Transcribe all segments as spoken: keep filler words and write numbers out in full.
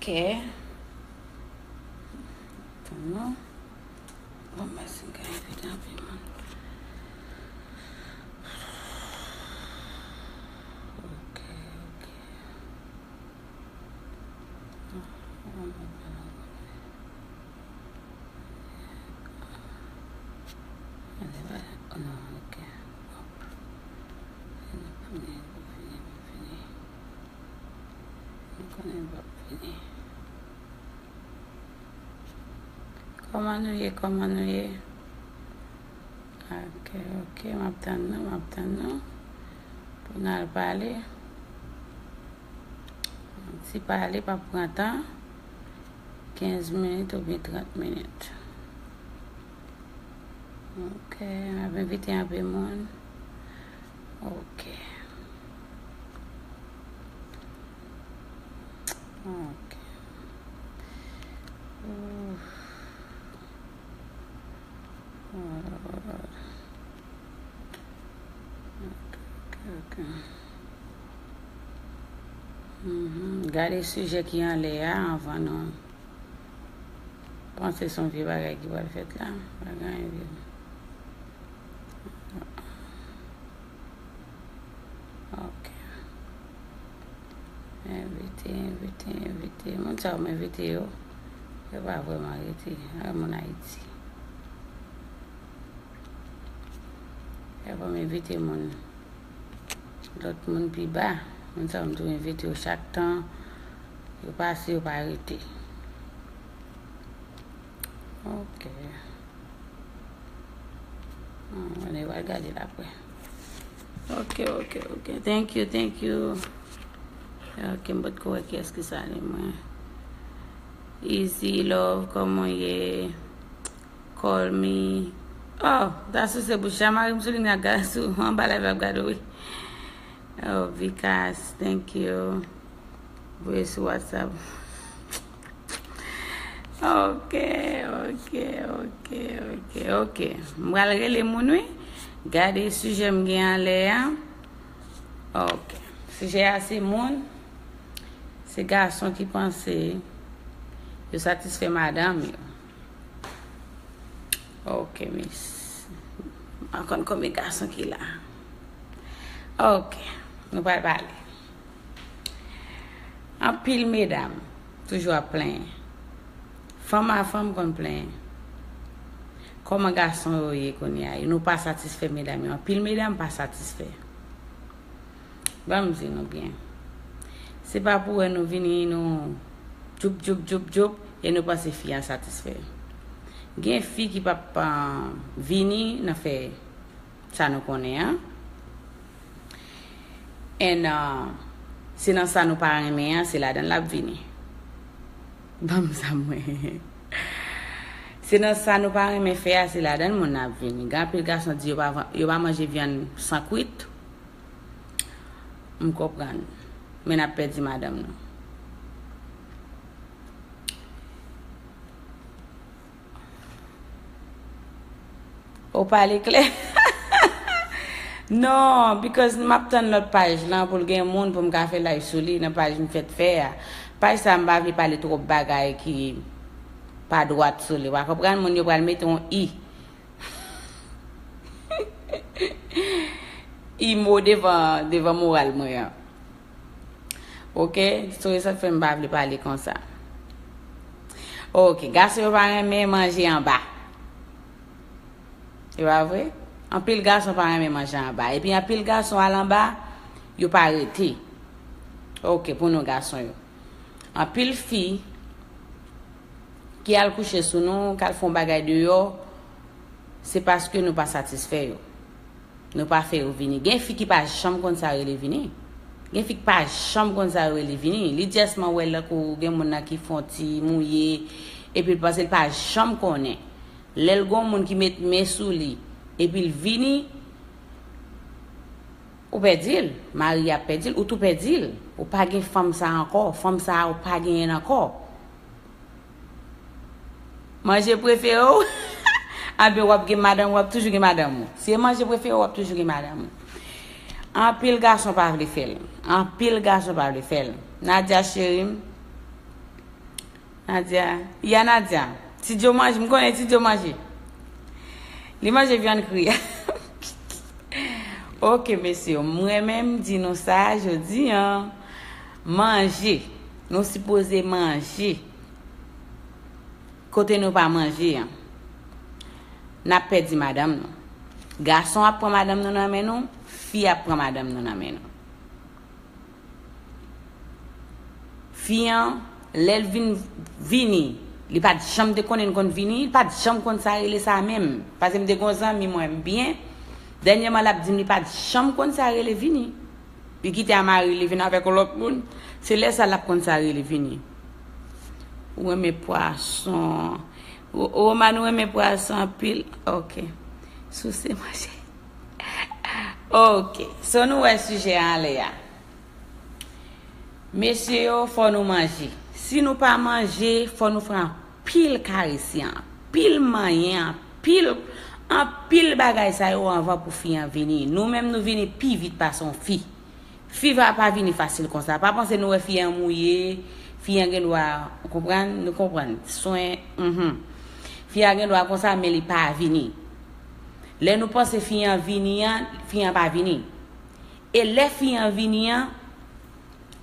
Ok. Tann non. Bon, mèsi, m ka envite anpil moun. Ok, ok. Ale, ale. Oh, non, ok. Bon. Fini, fini, fini, fini. M konnen m p ap fini. Kòman nou ye? Kòman nou ye? Ok, ok, m ap tann nou, m ap tann nou. Pou n al pale. Yon ti pale, pa pran tan. Kenz minit oubyen trant minit. Ok, m ap envite anpil moun. Ok. Ok. Ouf. Oh, Lord. Ok, ok, ok. Mhm. Gade sijè ki anlè a anvan nou panse se yon vye bagay ki pral fèt la. Pa gen anyen vye. Ok. Envite, envite, envite. Moun sa yo m envite yo, yo pa vrèman rete. A, moun Ayiti. Epi m envite moun, lòt moun pi ba. Moun sa yo m toujou envite yo chak tan. Yo pase, yo pa rete. Ok. Hmm, ann, nou pral gade l apre. Ok, ok, ok. Thank you, thank you. Ok, m potko wè kiyès ki salye mwen. Easy love, kòman w ye? Call me. Oh, ta souse bouch la, mari m sou liy nan, gade sou anba live la, ap gade w, wi. Oh, Vikas, thank you. Voye sou WhatsApp. Ok, ok, ok, ok, ok. M pral rele moun, wi. Gade sijè m gen anlè a. Ok. Sijè a se moun, se gason ki panse yo satisfè madanm yo. Ok, miss. M pa konn konbyen gason ki la. Ok, nou pral pale. Anpil medam toujou ap plenyen. Fanm a fanm konn plenyen. Kòman gason yo ye kounye a? Nou pa satisfè medam yo. Anpil medam pa satisfè. Ban m di nou byen. Se pa pou wè nou vini, nou djoup, djoup, djoup, djoup, e nou panse fi a satisfè. Gen fi ki p ap, ah, vini nan fè sa nou konnen an. And, ah, se nan sa nou pa renmen an, se ladan l ap vini. Ban m sa mwen. Se nan sa nou pa renmen fè a, se ladan l moun nan ap vini. Gen anpil gason di yo pa, yo pa manje vyann san kwit. M konprann. Men n ap pèdi madanm nou. Ou pale klè? Non, because m ap tann lòt paj lan pou l gen moun pou m ka fè live sou li nan paj m fèt fè a. Paj sa m pa vle pale twòp bagay ki pa dwat sou li. Ou pa konprann, moun yo pral mete yon i. I mo devan, devan moral mwen an. Ok? So, e sa k fè m pa vle pale konsa. Ok, gason yo pa renmen manje anba. E pa vre? Anpil gason pa renmen manje anba. Epi anpil gason al anba, yo pa rete. Ok, pou nou gason yo. Anpil fi ki al kouche sou nou, k al fè yon bagay deyò, se paske nou pa satisfè yo. Nou pa fè yo vini. Gen fi ki pa janm konn sa rele vini. Gen fi ki pa janm konn sa rele vini. Li just man wè l tankou gen moun nan ki fè yon ti mouye, epi l panse l pa janm konnen. Lè l gon moun ki met men sou li, epi l vini, ou pèdi l. Mari a pèdi l, ou tou pèdi l. Ou pa gen fanm sa ankò. Fanm sa a, ou pa genyen l ankò. Manje prefere w? Anben w ap gen madanm, w ap toujou gen madanm ou. Si e manje prefere w, w ap toujou gen madanm ou. Anpil gason pa vle fè l. Anpil gason pa vle fè l. Nadia cheri m, Nadia, ya Nadia. Ti Djo manje, m konnen Ti Djo manje. Li manje vyann kri. Ok, mesye, m renmen m di nou sa jodi an. Manje. Nou sipoze manje. Kote nou pa manje an, n ap pèdi madanm nou. Gason ap pran madanm nou nan men nou, fi ap pran madanm nou nan men nou. Fi an, lè l vin vini, li pa t janm te konnen l konn vini, li pa t janm konn sa rele sa menm. Paske m te gon zanmi mwen, m byen, dènyèman l ap di m li pa t janm konn sa rele vini. Li kite a mari, li vin avèk yon lòt moun. Se lè sa l ap konn sa rele vini. Ou renmen pwason. Ro- Romane, ou renmen pwason anpil. Ok. Souse manje. Ok. So nou wè sijè an anlè a. Mesye yo, fò nou manje. Si nou pa manje, fò nou fè anpil karese, anpil manyen, anpil, anpil bagay sa yo anvan pou fi an vini. Nou menm nou vini pi vit pase yon fi. Fi va pa vini fasil konsa. Pa panse nou wè fi an mouye, fi an gen dwa, ou konprann? Nou konprann. Swen, mhm. Fi an gen dwa konsa, men li pa vini. Lè nou panse fi an vini an, fi an pa vini. E lè fi an vini an,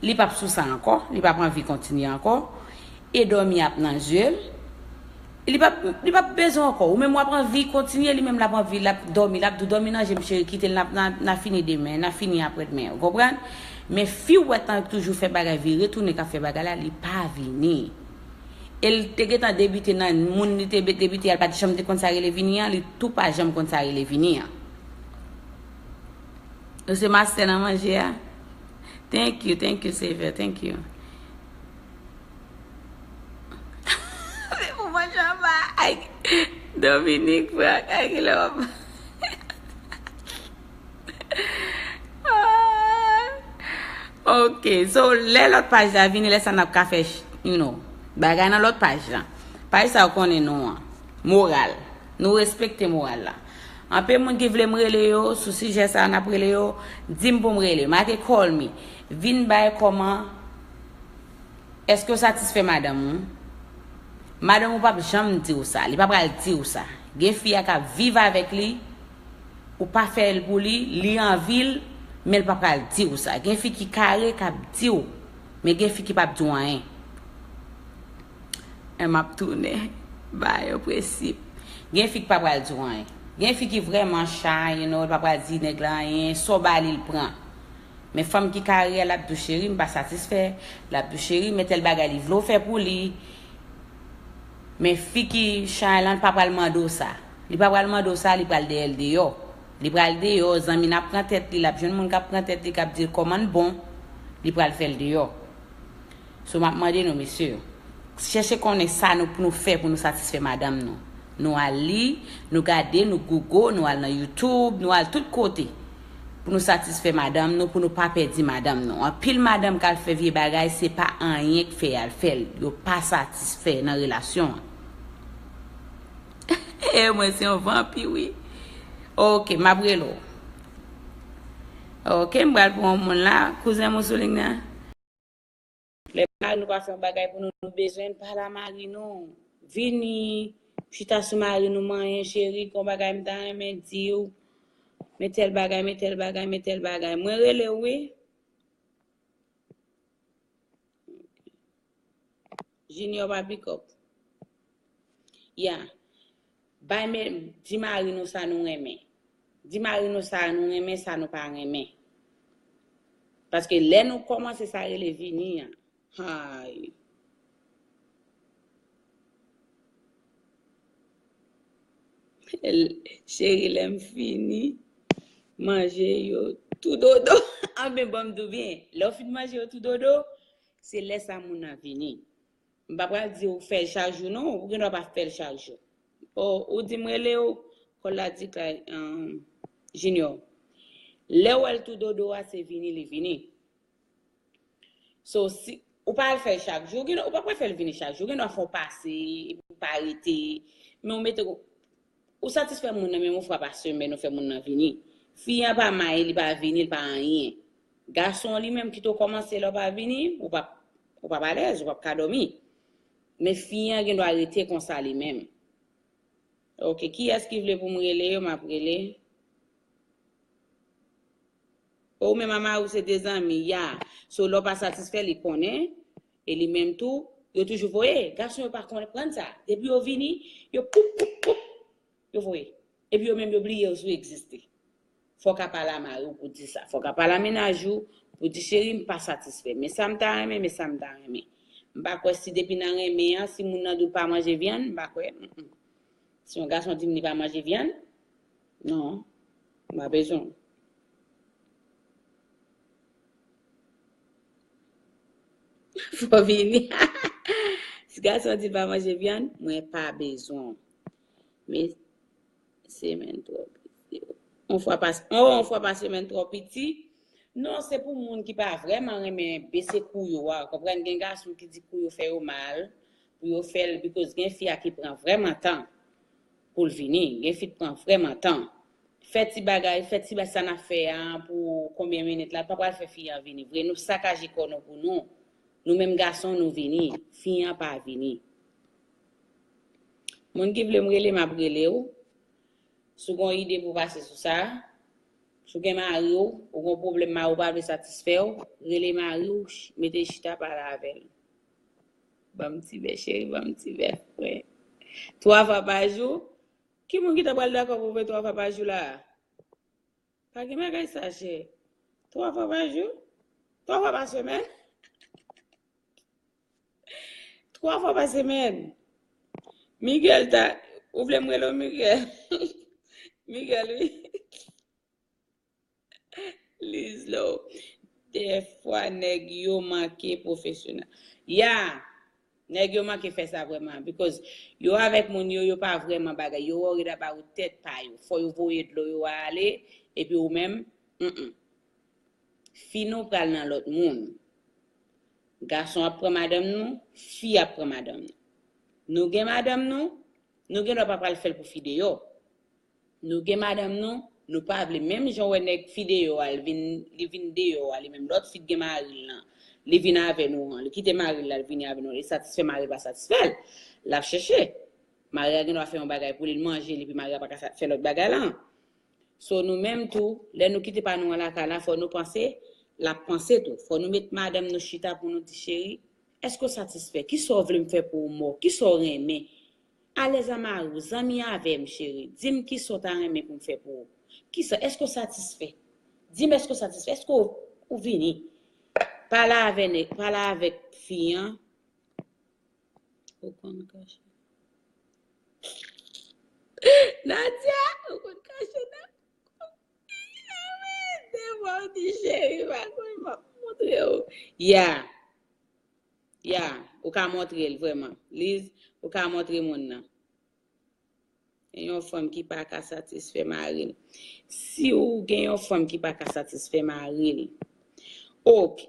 li p ap sou sa ankò, li p ap anvi kontinye ankò, e dòmi ap nan je l, li p ap, li p ap bezwen ankò. Ou menm w ap anvi kontinye, li menm l ap anvi, l ap dòmi, l ap di w dòmi nan je m cheri, kite l, n ap, n a, n a fini demen, n a fini aprèdmen, ou konprann? Men fi w wè t ap toujou fè bagay, vire tounen k ap fè bagay la, li pa vini. E l te gentan debite nan moun li te be- debite a, l pa t janm te konn sa rele vini an, li tou pa janm konn sa rele vini an. Ou se mastè nan manje a? Thank you, thank you, Savior, thank you. Se pou manje anba. Ay, Dominique, Frank, ay, ki lè w ap Ok, so lè lòt paj la vini, lè sa n ap ka fè, ch- you know, bagay nan lòt paj la. Paj sa yo konnen nou an. Moral. Nou respekte moral la. Anpil moun ki vle m rele yo, sou sijè sa a n ap rele yo, di m pou m rele. Make call me. Vin bay kòman, èske w satisfè madanm ou? Madanm ou p ap janm di w sa. Li pa pral di w sa. Gen fi a k ap viv avèk li, ou pa fè l pou li, li anvi l, men l pa pral di w sa. Gen fi ki kare k ap di w, men gen fi ki p ap di w anyen. E m ap tounen ba yo prensip. Gen fi k pa pral di w anyen. Gen fi ki vrèman shy, you know, l pa pral di nèg la anyen, sa w ba li, l pran. Men fanm ki kare a, l ap di w, cheri, m pa satisfè. L ap di w, cheri, men tèl bagay li vle w fè pou li. Men fi ki shy lan, li pa pral mande w sa. Li pa pral mande w sa, li pral dèyè l deyò. Li pral deyò, zanmi n ap pran tèt li, l ap jwenn moun k ap pran tèt li, k ap di l kòman l bon, li pral fè l deyò. So, m ap mande nou, mesye yo, chèche konnen sa nou pou nou fè pou nou satisfè madanm nou. Nou al li, nou gade, nou Google, nou al nan YouTube, nou al tout kote. Pou nou satisfè madanm nou, pou nou pa pèdi madanm nou. Anpil madanm k al fè vye bagay, se pa anyen k fè y al fè l. Yo pa satisfè nan relasyon an. E mwen se yon vanpi, wi. Ok, m ap rele w. Ok, m pral pran yon moun la. Kouzen m ou sou liy nan? Lè mari nou pa fè yon bagay pou nou, nou bezwen l, pale a mari nou. Vini, chita sou mari nou, manyen, cheri, gon bagay m ta renmen di w. Men tèl bagay, men tèl bagay, men tèl bagay. Mwen rele w, wi. Junior pa pikòp. Ya. Bay men, di mari nou sa nou renmen. Di mari nou sa nou renmen, sa nou pa renmen. Paske lè nou kòmanse sa rele vini an. Hay. Cheri, lè m fini manje yo tou dodo. Anben, ban m di w byen. Lè w fin manje yo tou dodo, se lè sa moun nan vini. M pa pral di w fè l chak jou, non. Ou gen dwa pa fè l chak jou. O, ou di m rele w, kòl la di kay, um, Junior. Lè w wè l tou dodo a, se vini li vini. So, si ou pa al fè l chak jou, ou gen, ou pa pral fè l vini chak jou, ou gen dwa fè w pase, epi ou pa rete, men ou mete, ou satisfè moun nan, menm yon fwa pa semèn, ou fè moun nan vini. Fi an pa may, li pa vini, li pa anyen. Gason an li menm, kite w kòmanse lè w pa vini, ou p ap, ou p ap alèz, ou p ap ka dòmi. Men fi an gen dwa rete konsa li menm. Ok, kiyès ki vle pou m rele yo, m ap rele. Ou menm a mari w se de zanmi, ya. So, lè w pa satisfè, li konnen. E li menm tou, yo toujou voye. Gason yo pa konprann sa. Depi yo vini, yo poup, poup, poup. Yo voye. Epi yo menm yo bliye w si w egziste. Fò w ka pale a mari w pou di sa. Fò w ka pale a mennaj ou pou di, cheri, m pa satisfè. Men sa m ta renmen, men sa m ta renmen. M pa kwè si depi nan renmen an, si moun nan di w pa manje vyann, m pa kwè. Mm, mm. Si yon gason di m li pa manje vyann, non, m pa bezwen w. Fò w vini. Si gason di l pa manje vyann, mwen pa bezwen w. Men semèn twò piti. On fwa pa, on, on fwa pa semèn twò piti. Non, se pou moun ki pa vrèman renmen bese kou yo a. Konprann, gen gason ki di kou yo fè yo mal, pou yo fè l, because gen fi a ki pran vrèman tan pou l vini. Gen fi k pran vrèman tan. Fè ti bagay, fè ti bagay sa n ap fè a pou konbyen minit la, pa pral fè fi a vini vre. Nou sakaje kò nou pou nou. Nou menm gason, nou vini. Fi a pa vini. Moun ki vle m rele, m ap rele w. Si w gen yon ide pou pase sou sa, si w gen mari w, ou gen yon pwoblèm mari w pa vle satisfè w, rele mari w, ch-, mete chita pale avè l. Ban m ti vè cheri, ban m ti vè frè. Twa fwa pa jou? Ki moun ki ta pral dakò pou voye twa fwa pa jou la? Pa gen bagay sa, chè. Twa fwa pa jou? Twa fwa pa semèn? Twa fwa pa semèn. Miguel ta, ou vle m rele w Miguel? Miguel, wi. Lizlo. Dèfwa nèg yo manke pwofesyonèl. Ya, nèg yo manke fè sa vrèman. Because yo avèk moun yo, yo pa vrèman bagay. Yo worried about tèt pa yo. Fò yo voye dlo yo a ale, epi ou menm, mm, mm. Fi nou pral nan lòt moun. Gason ap pran madanm nou, fi ap pran madanm nou. Nou gen madanm nou, nou gen dwa pa pral fè l pou fi deyò. Nou gen madanm nou, nou pa vle. Menm jan w wè nèg fi deyò a, li vin, li vin deyò a, li menm lòt fi k gen mari l lan, li vin avè nou an, li kite mari l la, li vini avè nou, li satisfè mari l pa satisfè l, l ap chèche. Mari a gen dwa fè yon bagay pou li, l manje li, epi mari a pa ka sa-, fè lòt bagay la. So, nou menm tou, lè nou kite pa nou an lakay la, fò nou panse, l ap panse tou. Fò nou met madanm nou chita pou nou di, cheri, èske w satisfè? Kisa w vle m fè pou ou mò? Kisa w renmen? Alèz a mari w, zanmi avè m, cheri. Di m kisa w ta renmen pou m fè pou ou. Kisa, èske w satisfè? Di m èske w satisfè? Èske w, ou vini? Pale avè nèg, pale avèk fi an. Ou konn kache. Nadia, ou konn kache nan. Devan w di cheri, pa konn m ap montre w. Ya. Ya, ou ka montre l vrèman. Liz, ou ka montre moun nan. Gen yon fanm ki pa ka satisfè mari l. Si w gen yon fanm ki pa ka satisfè mari l, ok.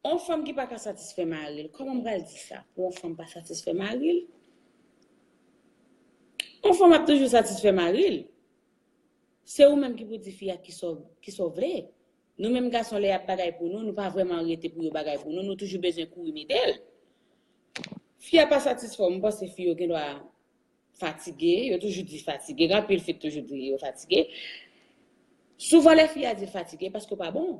Yon fanm ki pa ka satisfè mari l, kòman m pral di sa pou yon fanm pa satisfè mari l? Yon fanm ap toujou satisfè mari l. Se ou menm ki pou di fi a kisa w, kisa w vle. Nou menm gason, lè y ap bagay pou nou, nou pa vrèman rete pou yo bagay pou nou, nou toujou bezwen kouri mete l. Fi a pa satisfè w, m panse fi yo gen dwa fatige, yo toujou di fatige, gen anpil fi k toujou di yo fatige. Souvan lè fi a di l fatige, paske w pa bon.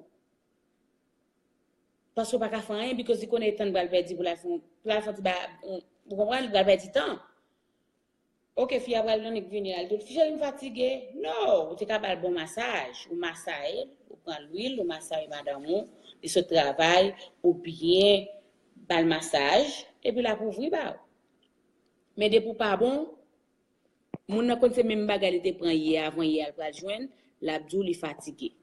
Paske w pa ka fè anyen, because li konnen tan l pral pèdi pou l al fè, pou l al fè yon ti ba-, ou konprann, li pral pèdi tan. Ok, fi a pral nan nik vini, al di l, cheri, m fatige. No, ou te ka ba l bon masaj. Ou masaye l, ou pran lwil, ou masaye madanm ou, li sot travay, ou byen ba l masaj, epi l ap ouvri ba w. Men depi w pa bon, moun nan konn se menm bagay li te pran yè, avan yè a l pral jwenn, l ap di w li fatige.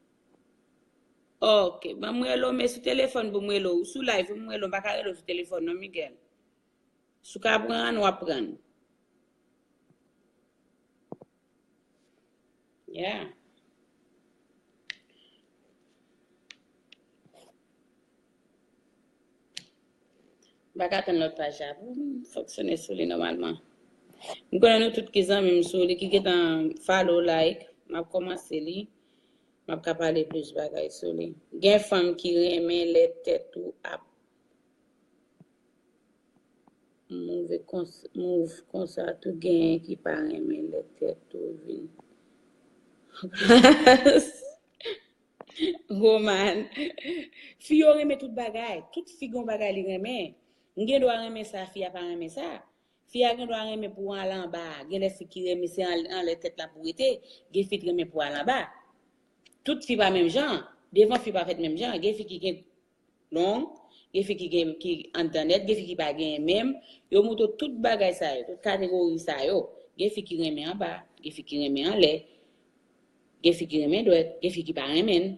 Ok, ban m rele w, men sou telefòn pou m rele w. Ou sou live, pou m rele w, m pa ka rele w sou telefòn non, Miguel. Si w ka pran, w ap pran. Yeah. M pa ka tann lòt paj la pou m fonksyone sou li nòmalman. M konnen nou tout ki zanmi m sou li, ki gentan follow, like, m ap kòmanse li. M ap ka pale plis bagay sou li. Gen fanm ki renmen lè tèt ou ap, Move kons, move konsa tou genyen ki pa renmen lè tèt ou vin. Roman. Fi yo renmen tout bagay. Tout fi gen bagay li renmen. M gen dwa renmen sa, fi a pa renmen sa. Fi a gen dwa renmen pou al anba. Gen lè fi ki renmen se anlè tèt la pou rete. Gen fi ki renmen pou al anba. Tout fi pa menm jan. Devan fi pa fèt menm jan. Gen fi ki gen long, gen fi ki gen ki anndan nèt, gen fi ki pa genyen menm. Yo montre tout bagay sa yo, tout kategori sa yo. Gen fi ki renmen anba, gen fi ki renmen anlè, gen fi ki renmen dwèt, gen fi ki pa renmen l.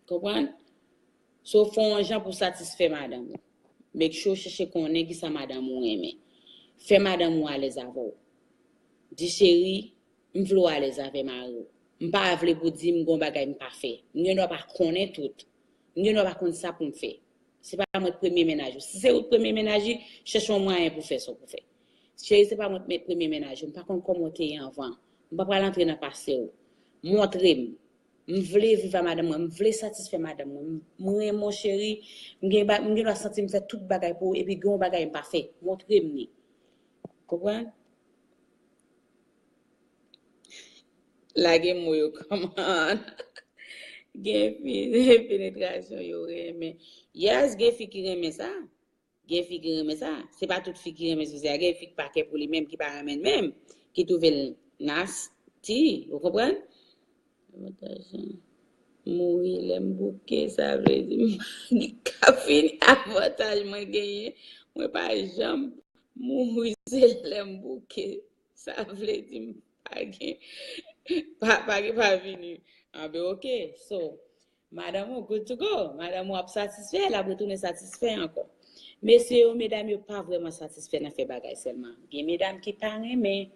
Konprann? So, fè yon jan pou satisfè madanm ou. Make sure chèche konnen kisa madanm ou renmen. Fè madanm ou alèz avè w. Di cheri, m vle w alèz avè mari w. M pa vle pou di m gon bagay m pa fè. M gen dwa pa konnen tout. M gen dwa pa konn sa pou m fè. Se pa mwen k premye mennaj ou. Si se ou k premye mennaj li, chèche yon mwayen pou fè sa w pou fè. Cheri, se pa mwen k premye mennaj ou. M pa konn kòman w te ye anvan. M pa pral antre nan pase w. Montre m. M vle viv a madanm mwen. M vle satisfè madanm mwen. M renmen w cheri. M gen, m gen dwa santi m fè tout bagay pou ou. Epi gen yon bagay m pa fè. Montre m li. Konprann? Lage mo yo kòman. Gen fi, penetrasyon yo renmen. Yes, gen fi ki renmen sa. Gen fi ki renmen sa. Se pa tout fi ki renmen sou sa. Gen fi ki pa kè pou li menm, ki pa renmen l menm, ki twouve l nasty. Ou konprann? Avantaj mouri lè m bouke, sa vle di m ka fini avantaj mwen genyen. Mwen pa janm mouri, se lè m bouke. Sa vle di m pa gen, pa, pa gen pa vini. Anben, ok. So, madanm ou good to go. Madanm ou ap satisfè, l ap retounen satisfè ankò. Mesye yo, medam yo pa vrèman satisfè nan fè bagay sèlman. Gen medam ki pa renmen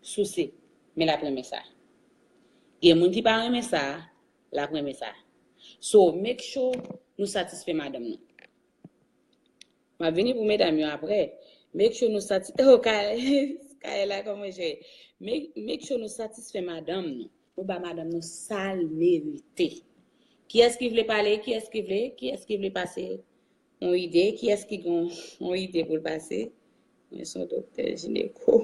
souse, men l ap renmen sa. Gen moun ki pa renmen sa, l ap renmen sa. So, make sure nou satisfè madanm nou. M ap vini pou medam yo apre. Make sure nou sati-, oh, Kay-, Kayla, kòman jwe? Make, make sure nou satisfè madanm nou. Nou ba madanm nou sa l merite. Kiyès ki vle pale? Kiyès ki vle? Kiyès ki vle pase yon ide? Kiyès ki gen yon ide pou l pase? Mwen se yon doktè jineko.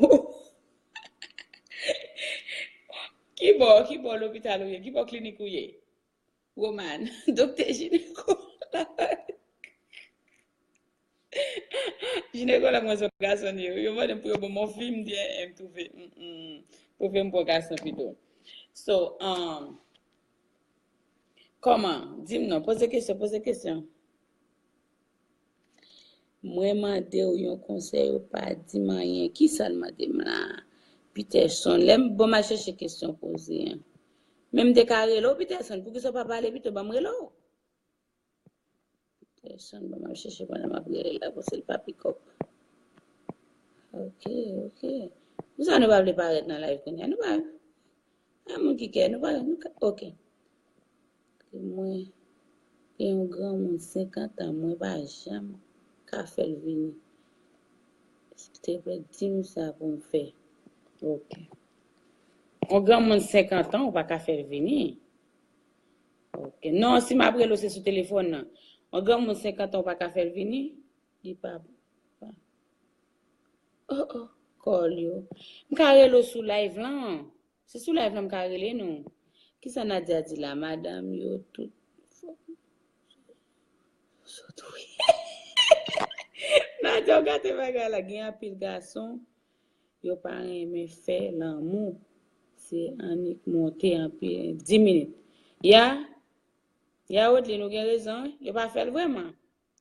Ki bò, ki bò lopital ou ye? Ki bò klinik ou ye? Roman, doktè jineko. Jinekològ mwen se yon gason li ye. Yo mande m pou yo ban m yon fi, m di, eh, eh, m twouve. Mm, mm. Twouve m pou yon gason pito. So, um, kòman? Di m non. Poze kesyon, poze kesyon. Mwen mande w yon konsèy, ou pa di m anyen. Kisa l mande m la? Peterson, lè m, bon, m al chèche kesyon poze an. Men m te ka rele w, Peterson, poukisa w pa pale pito, ban m rele w? Peterson, bon, m al chèche pandan m ap rele l la, paske l pa pick up. Ok, ok. Poukisa nou pa vle parèt nan live kounye a? Nou pa, pa moun ki kè, nou pa, nou ka, ok. Ke mwen gen yon granmoun senkant an, mwen pa janm ka fè l vini. Silteplè, di m sa pou m fè. Ok. Yon granmoun senkant an, ou pa ka fè l vini? Ok. Non, si m ap rele w, se sou telefòn nan. Yon granmoun senkant an, ou pa ka fè l vini? Li pa, pa. Oh, oh, call yo. M ka rele w sou live lan. Se sou live lan m ka rele nou. Kisa Nadia di la? Madanm yo tout sot wi. Nadia, w gate bagay la. Gen anpil gason, yo pa renmen fè lanmou. Se annik monte anpil. Dis minit. Ya? Ya, Rodlin, ou gen rezon. Yo pa fè l vrèman.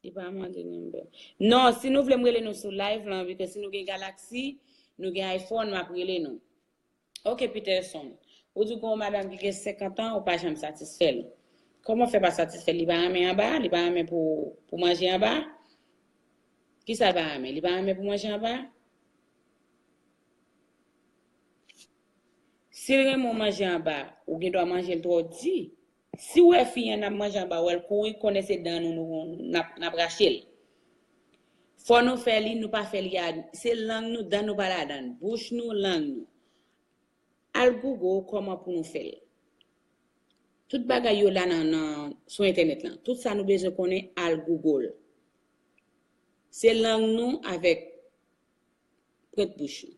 Li pa mande number. Non, si nou vle m rele nou sou live lan, because si nou gen Galaxy, nou gen iPhone, m ap rele nou. Ok, Peterson. Ou di gon madanm ki gen senkant an, ou pa janm satisfè l. Kòman fè pa satisfè l? Li pa renmen anba? Li pa renmen pou, pou manje anba? Kisa l pa renmen? Li pa renmen pou manje anba? Si l renmen w manje anba, ou gen dwa manje l twò di. Si w wè fi an ap manje anba, w wè l kouri, konnen se dan nou, nou, n ap, n ap rache l. Fò nou fè li, nou pa fè li a, se lang nou, dan nou pa ladan l. Bouch nou, lang nou. Al Google kòman pou nou fè l. Tout bagay yo la nan, nan, sou entènèt lan. Tout sa nou bezwen konnen, al Google. Se lang nou avèk pwent bouch ou.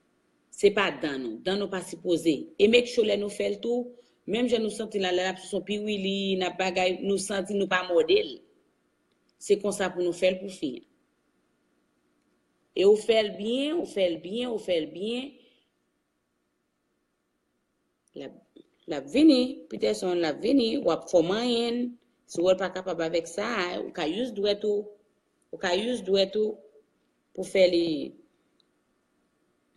Se pa dan nou. Dan nou pa sipoze. E make sure lè nou fè l tou, menm jan nou santi l la, lè l ap sou son piwili, n ap bagay, nou santi nou pa mòde l. Se konsa pou nou fè l pou fi an. E ou fè l byen, ou fè l byen, ou fè l byen. L ap, l ap vini, Peterson, l ap vini, w ap fè w manyen l. Si w wè l pa kapab avèk sa, ou ka use dwèt ou. Ou ka use dwèt ou pou fè li.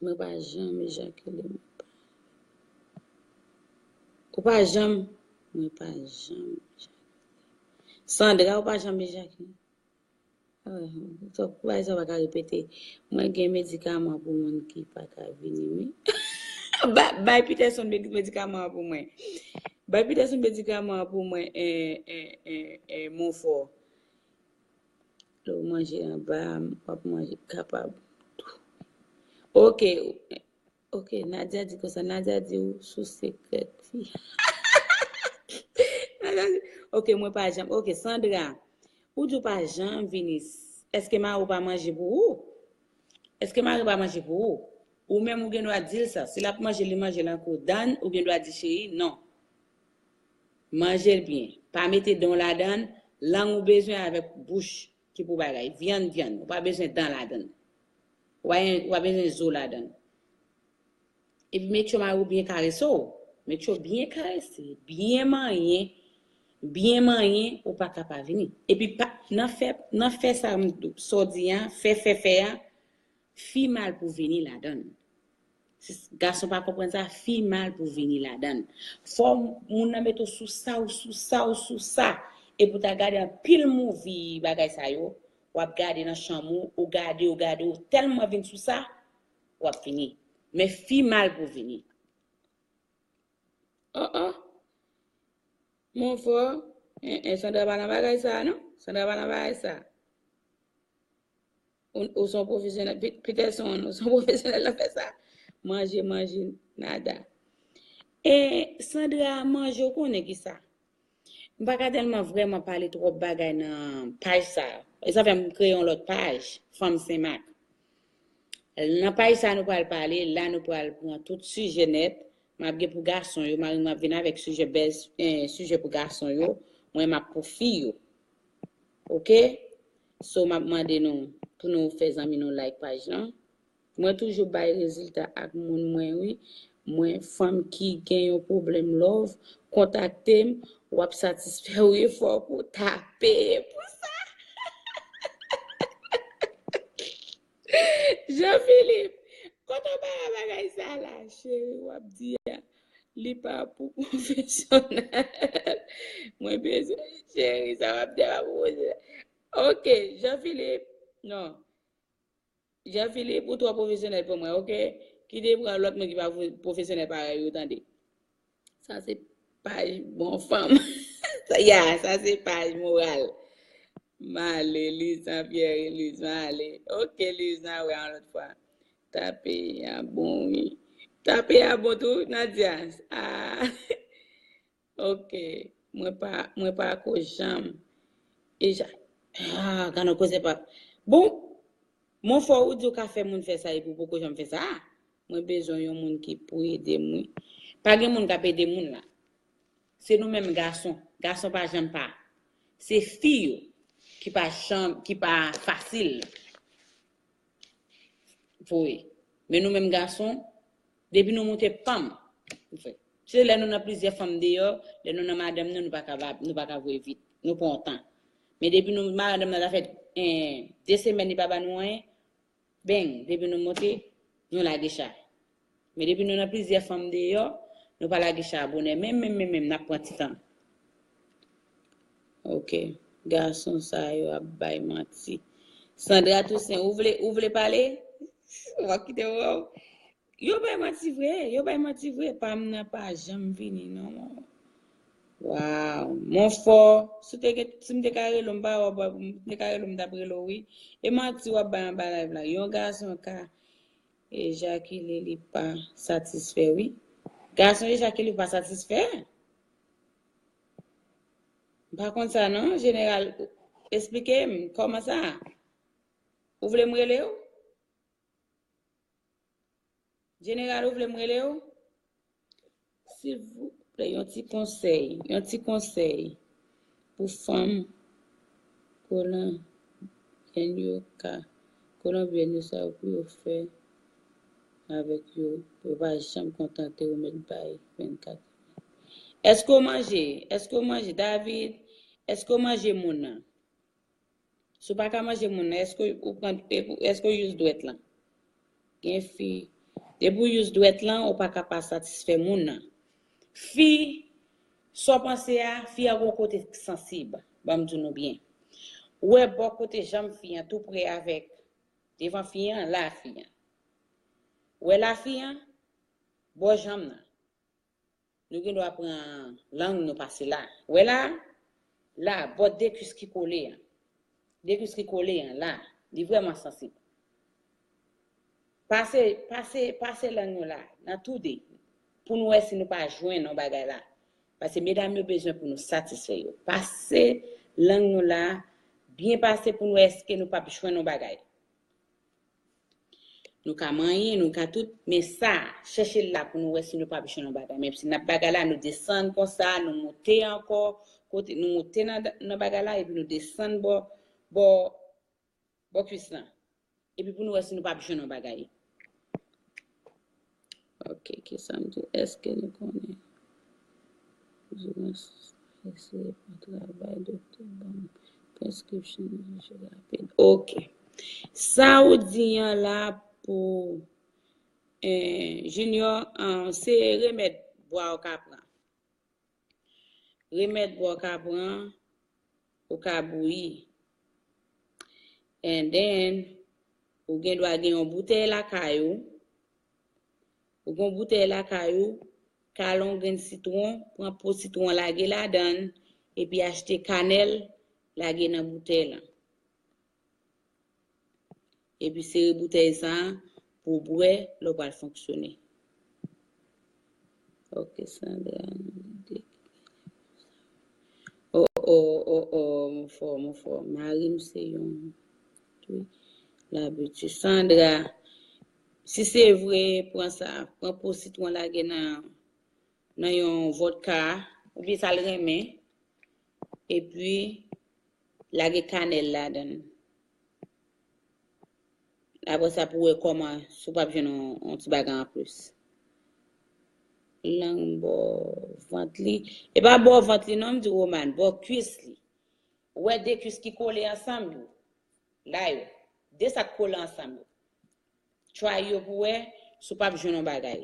Mwen pa janm ejakile. Ou pa janm. Mwen pa janm ejakile. Sandra, ou pa janm ejakile. Ah, sa, bagay sa pa ka repete. Mwen gen medikaman pou moun ki pa ka vini, wi. Ba- Bay Peterson med- medikaman an pou mwen. Bay Peterson medikaman an pou mwen, eh, eh, eh, eh, Monfò. Lè w manje anba, w ap manje kapab tou. Ok, ok, Nadia di konsa, Nadia di ou sou sekrè fi. Nadia di, ok, mwen pa janm, ok, Sandra, ou di w pa janm vini, èske mari w pa manje pou ou? Èske mari w pa manje pou ou? Ou menm ou gen dwa di l sa, si l ap manje, li manje l an kou. Dan, ou gen dwa di cheri, non. Manje l byen. Pa mete dan w ladan l. Lang ou bezwen avèk bouch ki pou bagay. Vyann, vyann. Ou pa bezwen dan ladan l. Ou pa, ou pa bezwen zo ladan l. Epi make sure mari w byen karese w. Make sure byen karese, byen manyen, byen manyen, ou pa ka pa vini. Epi pa, nan fè, nan fè sa m, sa w di a, fè, fè, fè a, fi mal pou vini ladan l. Si gason pa konprann sa, fi mal pou vini ladan l. Fò moun nan mete w sou sa, ou sou sa, ou sou sa. Epi w ta gade anpil movie bagay sa yo, w ap gade nan chanm ou, ou gade, ou gade, ou tèlman vin sou sa, w ap vini. Men fi mal pou vini. Oh, oh. Monfò, eh, eh, Sandra pa nan bagay sa, non? Sandra pa nan bagay sa. Ou, ou se yon pwofesyonèl, Pe- Peterson, ou se yon pwofesyonèl nan fè sa. Manje, manje, nada. E Sandra, manje, ou konnen ki sa? M pa ka tèlman vrèman pale twòp bagay nan paj sa. E sa fè m kreye yon lòt paj, Fanm Senmak. Nan paj sa, nou pral pale, la nou pral pran tout sijè nèt. M ap gen pou gason yo, mari m ap vin avèk sijè bèz, eh, sijè pou gason yo, mwen m ap pou fi yo. Ok? So, m ap mande nou pou nou fè zanmi nou like paj lan. Mwen toujou bay rezilta ak moun mwen, wi. Mwen, fanm ki gen yon pwoblèm love, kontakte m, w ap satisfè w, wi, fòk ou ta peye pou sa. Jean Philippe, kote w bay bagay sa la, cheri, w ap di a, li pa pou pwofesyonèl. Mwen bezwen, cheri, sa w ap di a pa pou pwofesyonèl. Ok, Jean Philippe, non. Jean Philippe, ou twò pwofesyonèl pou mwen, ok? Kite pran lòt moun ki pa pwo- pwofesyonèl parèy ou, tande. Sa se paj bon fanm. Sa- Ya, sa se paj moral. M ale, Lizan Pierre, Lizan ale. Ok, Lizan, wè yon lòt fwa. Tape a bon, wi. Tape a bon tou, Nadia. Ah. Ok. Mwen pa, mwen pa ko janm. E ja. Ah, gade yon koze pa. Bon, Monfò, ou di w ka fè moun fè sa epi w poko janm fè sa. Mwen bezwen yon moun ki pou ede m, wi. Pa gen moun k ap ede moun la. Se nou menm gason. Gason pa janm pa. Se fi yo ki pa janm, ki pa fasil. Voye. Men nou menm gason, depi nou moute panm, nou fè. Se lè nou nan plizyè fanm deyò, lè nou nan madanm nou, nou pa ka, nou pa ka voye vit. Nou pran tan. Men depi nou, madanm nan ta fè, eh, de semèn li pa ba nou anyen, beng, depi nou monte, nou lage cha. Men depi nou nan plizyè fanm deyò, nou pa lage cha bonè. Menm, menm, menm, menm, n ap pran ti tan. Ok. Gason sa yo ap bay manti. Sandra Toussaint, ou vle, ou vle pale? W ap kite w. Yo bay manti vre, yo bay manti vre. Pa m nan pa janm vini, non. Waw. Monfò, si w te gen, si m te ka rele w, m pa wè, m te ka rele w, m t ap rele w, wi. E manti w ap bay anba live la. Yon gason ka ejakile, li pa satisfè, wi. Gason ejakile, li pa satisfè. M pa konn sa, non, jeneral. Esplike m, kòman sa? Ou vle m rele w? Jeneral, ou vle m rele w? Silvouplè, yon ti konsèy, yon ti konsèy pou fanm kolonbyèn yo ka, kolonbyèn yo sa yo pou yo fè avèk yo, pou yo pa janm kontante yo mèt bay vennkat. Èske w manje? Èske w manje? David, èske w manje moun nan? Si w pa ka manje moun nan, èske ou pran, èske w use dwèt lan? Gen fi, depi w use dwèt lan, ou pa ka pa satisfè moun nan. Fi, sa w panse a, fi a gon kote sansib, ban m di nou byen. Ou wè bò kote janm fi an, tou pre avèk, devan fi an, la fi an. Ou wè la fi an, bò janm nan. Nou gen dwa pran lang nou pase la. Wè la, la, bò de kwis ki kole an. De kwis ki kole an, la. Li vrèman sansib. Pase, pase, pase lang nou la, nan tou de. Pou nou wè si nou pa jwenn yon bagay la. Paske medam yo bezwen pou nou satisfè yo. Pase lang nou la, byen pase pou nou wè èske nou p ap jwenn yon bagay. Nou ka manyen, nou ka tout, men sa, chèche l la pou nou wè si nou p ap jwenn yon bagay. Menm si n ap bagay la, nou desann konsa, nou moute ankò, kote nou moute nan, nan bagay la, epi nou desann bò, bò, bò kwis lan. Epi pou nou wè si nou p ap jwenn yon bagay. Ok, kisa m di? Èske nou konnen? Eseye pou travay, doktè ban m prescription rapid. Ok. Sa ou di an la pou eh, Junior, ah, se remèd bwa ou ka pran. Remèd bwa ou ka pran, ou ka bouyi. And then, ou gen dwa gen yon boutèy lakay ou. Ou gen yon boutèy lakay ou, kale yon grenn sitwon, pran po sitwon lage ladan l, epi achte kanèl, lage nan boutèy lan. Epi sere boutèy sa a pou w bwè lè w pral fonksyone. Ok, Sandra. Oh, oh, oh, oh, mwen fò, mwen fò. Mari m se yon, wi, labitid. Sandra, si se vre, pran sa, pran po sitwon lage nan, nan yon vòdka, oubyen sa l renmen, epi lage kanèl ladan l. Apre sa, pou wè kòman, si w p ap jwenn yon, yon ti bagay anplis. Lang bò vant li. E pa bò vant li non, m di Romane, bò kwis li. Ou wè de kwis ki kole ansanm yo. La yo. De sa k kole ansanm yo. Try yo pou wè si w p ap jwenn yon bagay.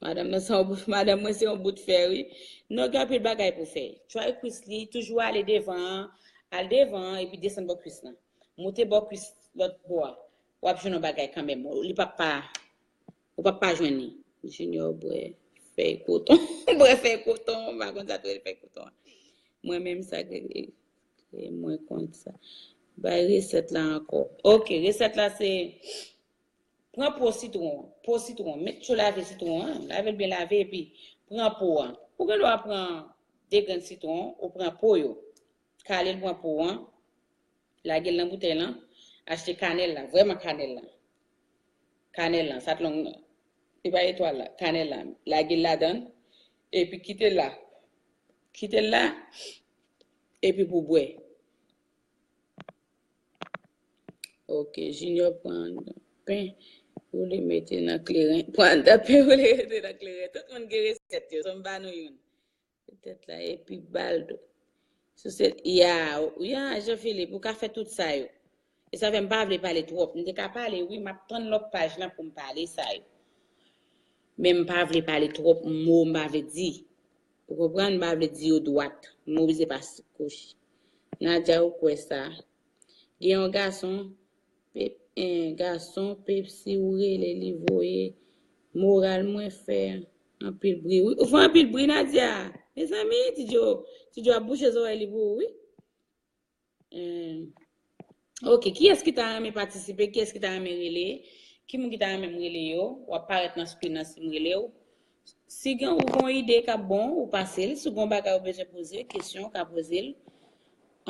Madanm nan se yon bout, madanm mwen se yon bout fè, wi. Non, gen anpil bagay pou fè. Try kwis li, toujou ale devan an, al devan an, epi desann bò kwis lan. Moute bò kwis lòt bò a. W ap jwenn yon bagay kanmenm. Li p ap pa, ou p ap pa jwenn li. Junior bwè fèy koton. Bwè fèy koton, m pa konn sa tou fèy koton an. Mwen menm sa ke, ke mwen konn sa. Bay resèt la ankò. Ok, resèt la se pran po sitwon, po sitwon, met cho lave sitwon an, lave l byen lave epi pran po an. Ou gen dwa pran de grenn sitwon, ou pran po yo. Kale l pran po an, lage l nan boutèy lan, achte kanèl la, vrèman kanèl la. Kanèl lan, sa t long nan. E pa etwal la, kanèl la. Lage l ladan l, epi kite l la. Kite l la, epi pou bwè. Ok, Junior pran pen pou li mete nan kleren. Pran pen pou li mete nan kleren. Tout moun gen resèt yo, se m ba nou youn. Petèt la, epi bal do. Sou se, ya, ya, Jean Philippe, ou ka fè tout sa yo. E sa fè m pa vle pale twòp. M te ka pale, wi, m ap tann lòt paj lan pou m pale sa yo. Men m pa vle pale twòp mo m pa vle di. Ou konprann? M pa vle di yo dwat. M oblije pase koch. Nadia, ou kwè sa? Gen yon gason, pe, en, gason Pepsi ou rele li voye moral mwen fè anpil bri. Wi, ou fè anpil bri, Nadia. Mezanmi, Ti Djo, Ti Djo ap bouche zòrèy li pou ou, wi. Hmm. Ok, kiyès ki ta renmen patisipe? Kiyès ki ta renmen rele? Ki moun ki ta renmen m rele yo? W ap parèt nan screen nan si m rele w. Si gen ou gen yon ide k ap bon, ou pase l. Si w gen yon bagay ou bezwen poze, kesyon, ou ka poze l,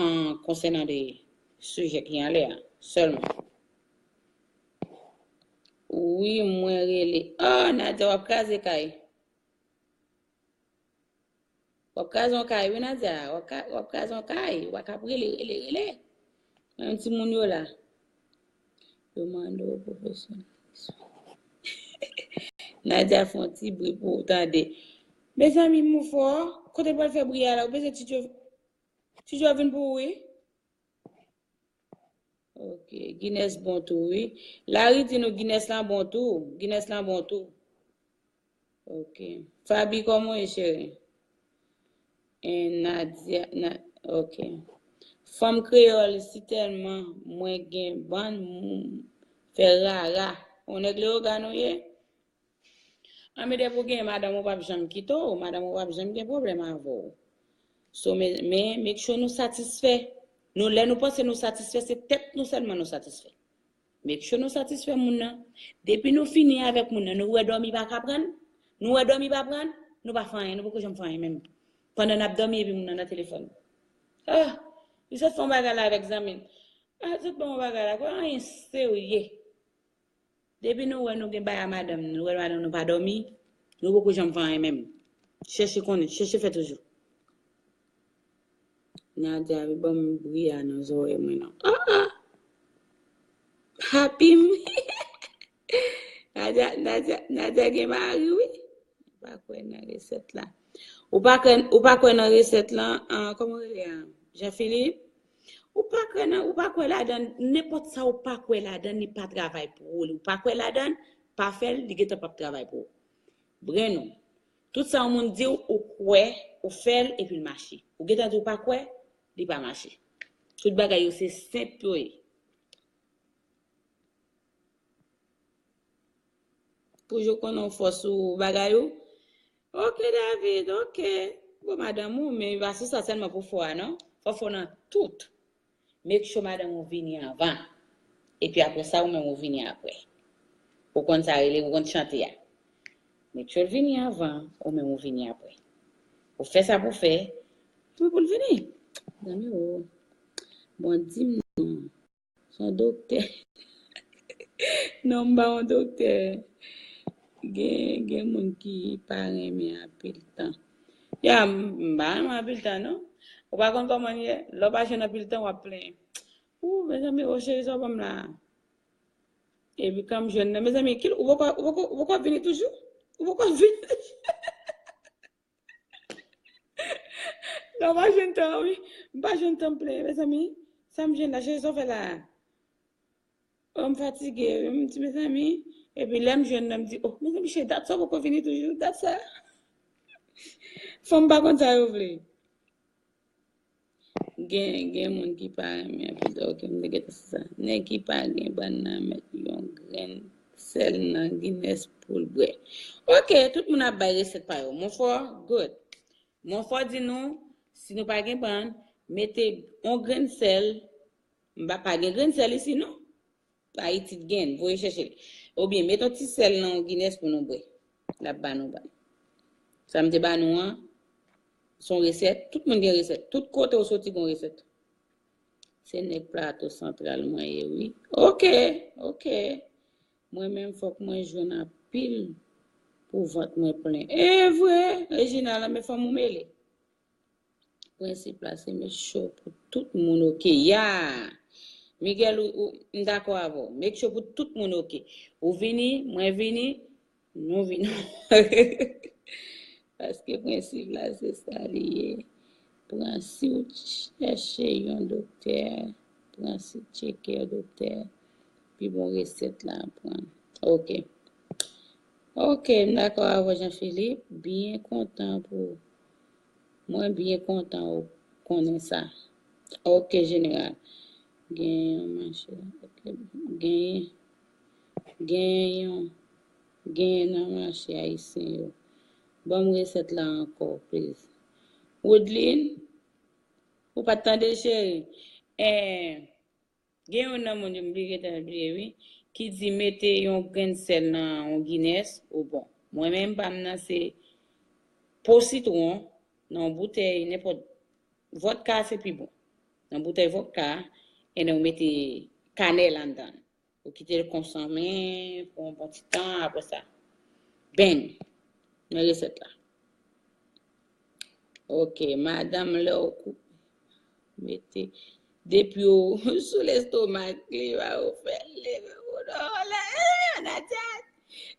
an, konsènan de sijè ki anlè a sèlman. Wi, mwen rele. Oh, Nadia, w ap kraze kay. W ap kraze yon kay, wi, Nadia. W ap ka- w ap kraze yon kay. W ap ap rele, rele, rele. Mwen, timoun yo la. Yo mande w pwofesyonèl. Nadia fè yon ti bri pou w tande. Mezanmi, mou fò, kote l pral fè bri a la? Ou bezwen Tityo, Tityo vin pou ou, wi. Ok, Guinness bon tou, wi. Larry di nou Guinness lan bon tou. Guinness lan bon tou. Ok. Fabi, kòman w ye, cheri? E Nadia, na, ok. Fanm kreyòl, si tèlman mwen gen bann moun fè rara. On nèg Leyogàn ou ye? Anmede pou gen madanm ou p ap janm kite w, madanm ou p ap janm gen pwoblèm avè w. So, men, men, make sure nou satisfè. Nou, lè nou panse nou satisfè, se tèt nou sèlman nou satisfè. Make sure nou satisfè moun nan. Depi nou fini avèk moun nan, nou wè dòmi pa ka pran n, nou wè dòmi pa pran n, nou pa fè anyen, nou poko janm fè anyen menm. Pandan n ap dòmi epi moun nan nan telefòn. Ah, li sot fè yon bagay la avèk zanmi l. Ah, li sot ban yon bagay la, kwè anyen serye. Depi nou wè nou gen bagay a madanm nou, nou wè madanm nou pa dòmi, nou poko janm fè anyen menm. Chèche konnen, chèche fè toujou. Nadia, wi, ban m bri a nan zòrèy mwen non. Ah, ah. Happy m. Nadia, Nadia, Nadia gen mari, wi. Ou pa kwè nan resèt la. Ou pa kwè, ou pa kwè nan resèt lan, ah, kòman rele a? Jean Philippe? Ou pa kwè nan, ou pa kwè ladan, nenpòt sa ou pa kwè ladan, li pa travay pou ou. Ou pa kwè ladan, pa fè l, li gentan p ap travay pou ou. Brenn ou. Tout sa yon moun di w, ou kwè, ou fè l, epi l mache. Ou gentan di ou pa kwè, li pa mache. Tout bagay yo se senp yo ye. Pou yo konnen w fò sou bagay ou. Ok, David, ok. Bon, madanm ou, men pa sou sa sèlman pou fò a, non. Fò fò nan tout. Make sure madanm ou vini anvan. Epi apre sa, ou menm ou vini apre. Ou konn sa rele, ou konn chante a. Make sure l vini anvan, ou menm ou vini apre. Ou fè sa pou fè, pou, pou l vini. Zanmi, o. Bon, di m non. Se yon doktè. Non, m pa yon doktè. Gen, gen moun ki pa renmen anpil tan. Ya, m, m pa renmen anpil tan, non. Ou pa konn kòman l ye? Lè w pa jwenn anpil tan, w ap plenyen. Ou, mezanmi, o cheri, sa w ban m la. Epi kan m jwenn nan, mezanmi, ki, ou poko, ou poko, ou poko vini toujou? Ou poko vini toujou? Non, m pa jwenn tan, wi. M pa jwenn tan m plenyen, mezanmi. Sa m jwenn la, cheri, sa w fè la? Oh, m fatige, wi. M di, mezanmi. Epi lè m jwenn nan, m di, oh, mezanmi, cheri, dat sa w poko vini toujou, dat sa. Fanm pa konn sa yo vle. Gen, gen moun ki pa renmen anpil. Ok, m te gentan sou sa. Nèg ki pa gen bann nan met yon grenn sèl nan Guinness pou l bwè. Ok, tout moun ap bay resèt pa yo. Monfò, good. Monfò di nou, si nou pa gen bann, mete yon grenn sèl. M pa, pa gen grenn sèl isi, non. Ayiti t gen, voye chèche l. Oubyen met yon ti sèl nan yon Guinness pou nou bwè. L ap ba nou bann. Sa m te ba nou an, se yon resèt. Tout moun gen resèt. Tout kote w soti gen yon resèt. Se nèg Plato Santral mwen ye, wi. Ok, ok. Mwen menm fòk mwen jwenn anpil pou vant mwen plen. E vre, Reginald, men fanm ou mele. Prensip la, se make sure pou tout moun ok. Ya! Miguel, ou, ou, m dakò avè w. Make sure pou tout moun ok. Ou vini, mwen vini, nou vini. Paske prensip la, se sa li ye. Pran, si w chèche yon doktè, pran si tcheke yon doktè, pi bon resèt la pran. Ok. Ok, m dakò avè w, Jean Philippe. Byen kontan pou Mwen byen kontan ou konnen sa. Ok, jeneral. Gen yon mache. Ok, gen, gen yon, gen nan mache ayisyen yo. Ban m resèt la ankò, please. Woodline, ou pa t tande l, cheri? Eh, Gen youn nan moun yo, m bliye, gentan bliye, wi, ki di mete yon grenn sèl nan yon Guinness, ou bon. Mwen menm, pa m nan se po sitwon, nan yon boutèy, nenpòt, vòdka se pi bon. Nan boutèy vòdka, and then ou mete kanèl anndan. Ou kite l konsanmen pou yon bon ti tan, apre sa, bang! Men resèt la. Ok, madanm, lè w kou-, mete, depi w sou lestomak li, ba ou fè l leve pou dòlè. Nadia,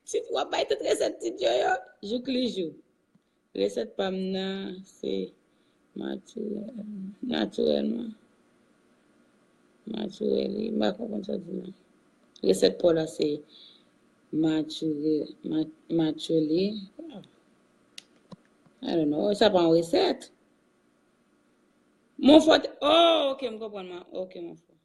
ti, w ap bay tout resèt ti Jojo, jouk li jou. Resèt pa m nan, se natirèl, natirèlman. Natirèl, m pa konprann sa di nan. Resèt pa w la, se matirè-, ma-, matirèl. I don't know, sa pa yon resèt. Mon fò te, oh, ok, m konprann, man. Ok, mon fò.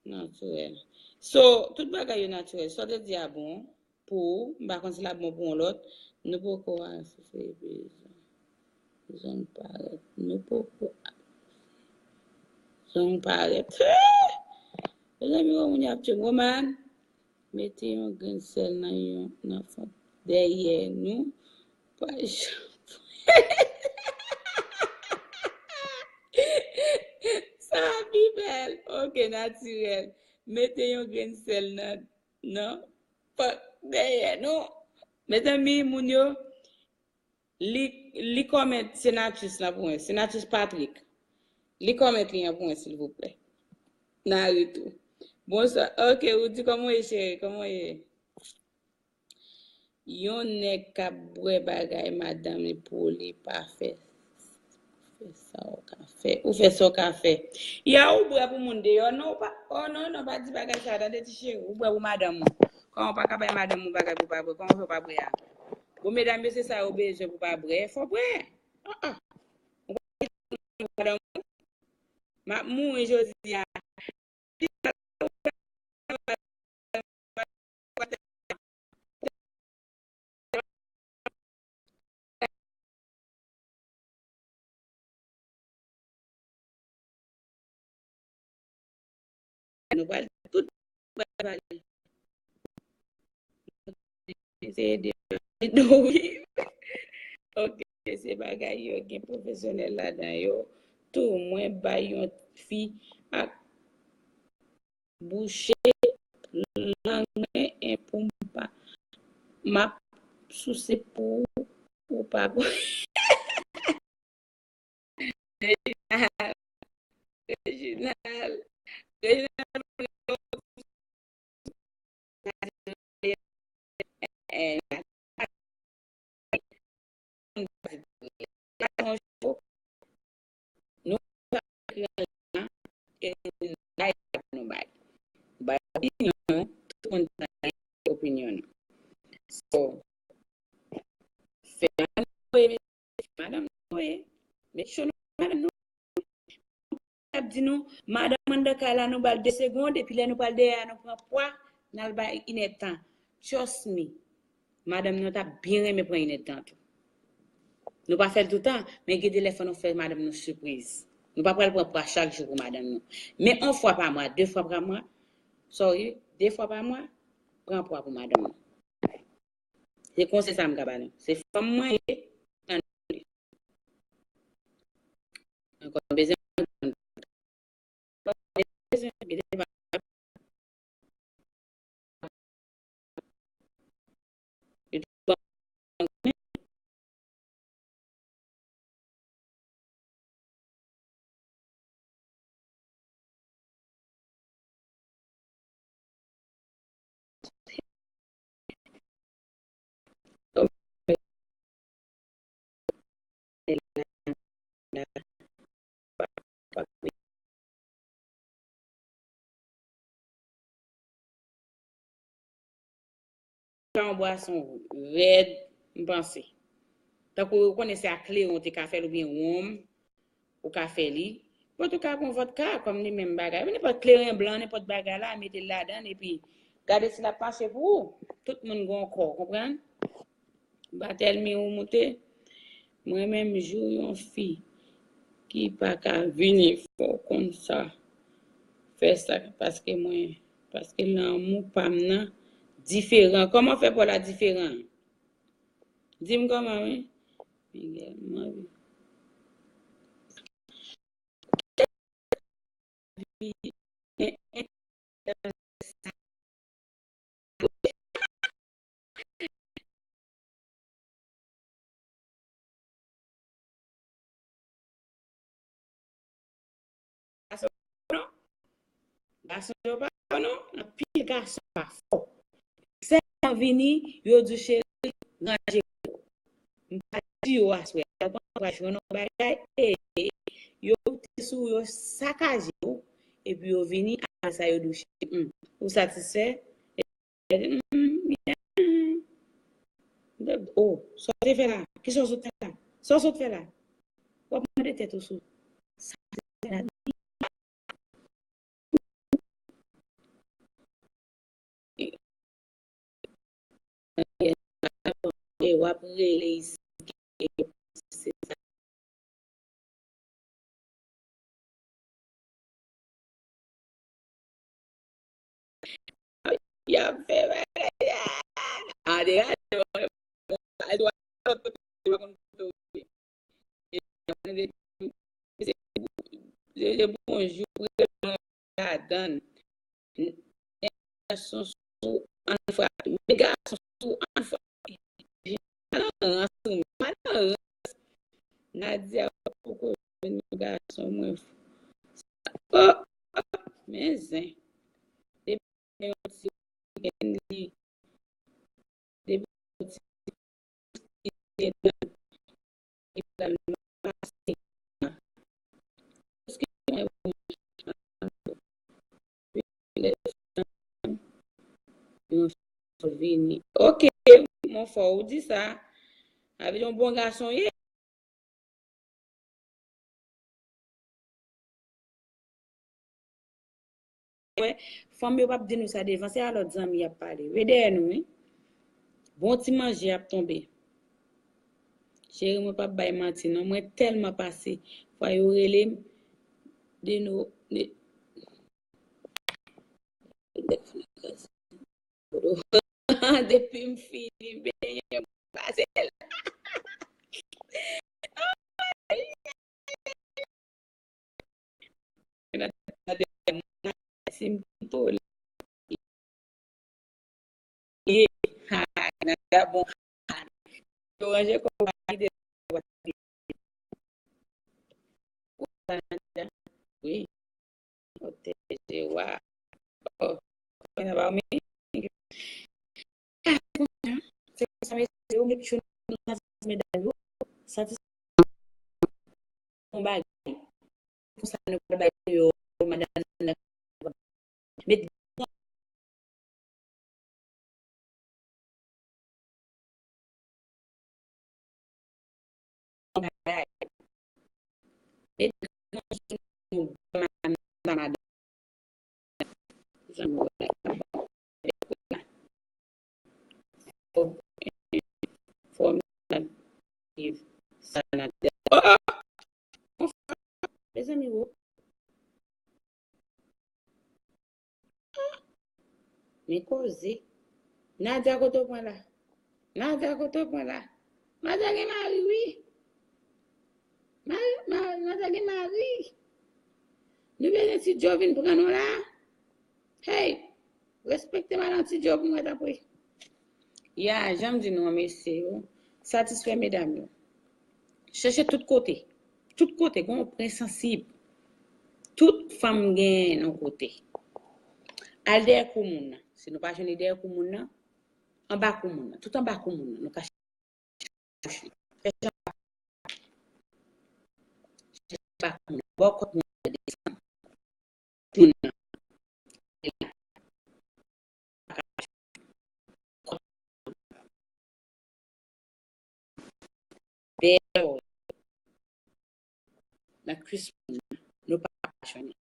Natirèl. So, tout bagay yo natirèl. Sa w te di a bon pou ou, m pa konn si l ap bon pou yon lòt. Nou poko asosye bezwen. Zong parèt. Nou poko zong parèt. Mezanmi, yon moun y ap tchwe m. Roman, mete yon grenn sèl nan yon, nan fon dèyè nou. Pa janm. Sa pi bèl. Ok, natirèl. Mete yon grenn sèl nan, nan fon dèyè nou. Mezanmi, moun yo, li, li kòmèt Senatus la pou mwen. Senatus Patrick. Li kòmèt li an pou mwen, silvouplè. Naritou. Bonswa. Ok, ou di kòman w ye, cheri? Kòman w ye? Yon nèg k ap bwè bagay madanm li pou li pa fè, fè sa w ka fè. Ou fè sa w ka fè. Ya ou bwè pou moun deyò, non, ou pa, oh, non, non, pa di bagay sa, tande ti cheri, ou bwè pou madanm ou. Kòman w pa ka bay madanm ou bagay pou pa bwè? Kòman w fè w pa bwè a? Bon, medam yo, se sa yo bezwen pou pa bwè. Fò bwè. Ah, ah. Ou pa kite madanm ou. M ap mouri jodi a. Nou pral tout pral pale. Eseye de wi. Ok, se bagay yo gen pwofesyonèl ladan yo. Tou, mwen bay yon fi ak bouche lang mwen en pou m pa, m ap souse pou ou pa. Reginald, Reginald, Reginald, nou pa ekri anyen, e nou bay, nou bay opinyon, tout moun gen opinyon nou. So, fè ann voye madanm nou voye. Make sure nou madanm nou ap di nou, madanm anndan kay la, nou ba l de segonn, epi lè nou pral dèyè a, nou pran pwa, n al bay inèdtan. Trust me, madanm nou t ap byen renmen pran inèdtan tou. Nou pa fè l toutan, men gen de lè fò nou fè madanm nou sipriz. Nou pa pral pran pwa chak jou pou madanm nou. Men yon fwa pa mwa, de fwa pa mwa, sorry, de fwa pa mwa, pran pwa pou madanm nou. Se konsèy sa m ka ba nou. Se fanm mwen ye, tann li. Ankò, m bezwen, m bezwen, m bezwen, Yon bwason rèd, m panse. Tankou ou konnen se ak kleren ou te ka fè l oubyen wonm, ou ka fè li. Bon, tou ka pran vòdka kòm li menm bagay. Nenpòt kleren blan, nenpòt bagay la, mete l ladan l, epi gade si l ap mache pou ou. Tout moun gen yon kò, konprann? Batèlmi ou moute. Mwen menm jou yon fi ki pa ka vini fò w konn sa. Fè sa paske mwen, paske lanmou pa m nan diferan. Kòman fè pa w la diferan? Di m kòman wi. Miguel, mwen wi. Gason yo pa fò non, anpil gason pa fò. Sèlman vini, yo di w cheri, ranje kò w. M pa di yo aswè, yo pran kouwaj jwenn yon bagay, e yo te sou yo sakaje w, epi yo vini, apre sa yo di w cheri, hmm, ou satisfè? Yo di, hmm, byen. Oh, sa w te fè la? Kisa w sot fè la? Sa w sot fè la? W ap mande tèt ou sou sa w te fè la. E w ap rele isi. Y ap fè bagay. An dega, se pa konn kote w ye. Se, se, se bonjou, ladan. Gason sou ann frape. Met gason sou ann frape. Pa nan rans ou menm. Pa nan rans. Nadia poko jwenn yon gason mwen. Oh, oh, men zen. Depi yon ti weekend li. Depi yon ti Ok, mon frè, ou di sa. Avè yon bon gason ye. Mwen, fanm yo p ap di nou sa devan, se a lòt zanmi y ap pale. Wi, dèyè nou, wi. Bon ti manje ap tonbe. Cheri, mwen p ap bay manti, non. Mwen tèlman pase. Fwa yo rele m, de nou, de, Depi m fini benyen, m pase la. Si m kite w la. Ye, ha, nan gabon. Yo ranje kò w pa kite. Wi. Pwoteje w a. Oh, mwen nan pa w men. Se konsa, mesye, yo met chou nan zafè medam yo. Satisfè yon bagay. Konsa nou pral bay yo, madanm nan. Met Mezanmi, wo. Men koze. Nadia, kote w pran la? Nadia, kote w pran la? Nadia gen mari, wi. Mari, ma, Nadia gen mari. Nou bezwen Ti Djo vin pran nou la. Hey, respekte madan Ti Djo pou mwen, tanpri. Ya, jan m di nou an, mesye yo, satisfè medam yo. Chèche tout kote. Tout kote, gon prens sansib. Tout fanm gen yon kote. Al dèyè kou moun nan. Si nou pa jwenn li dèyè kou moun nan, anba kou moun nan. Tout anba kou moun nan. Nou ka chèche anba kou moun nan. Bò kòt moun nan desann. Moun nan. Dèyè w. Nan kwis moun nan. Nou pa apachonnen.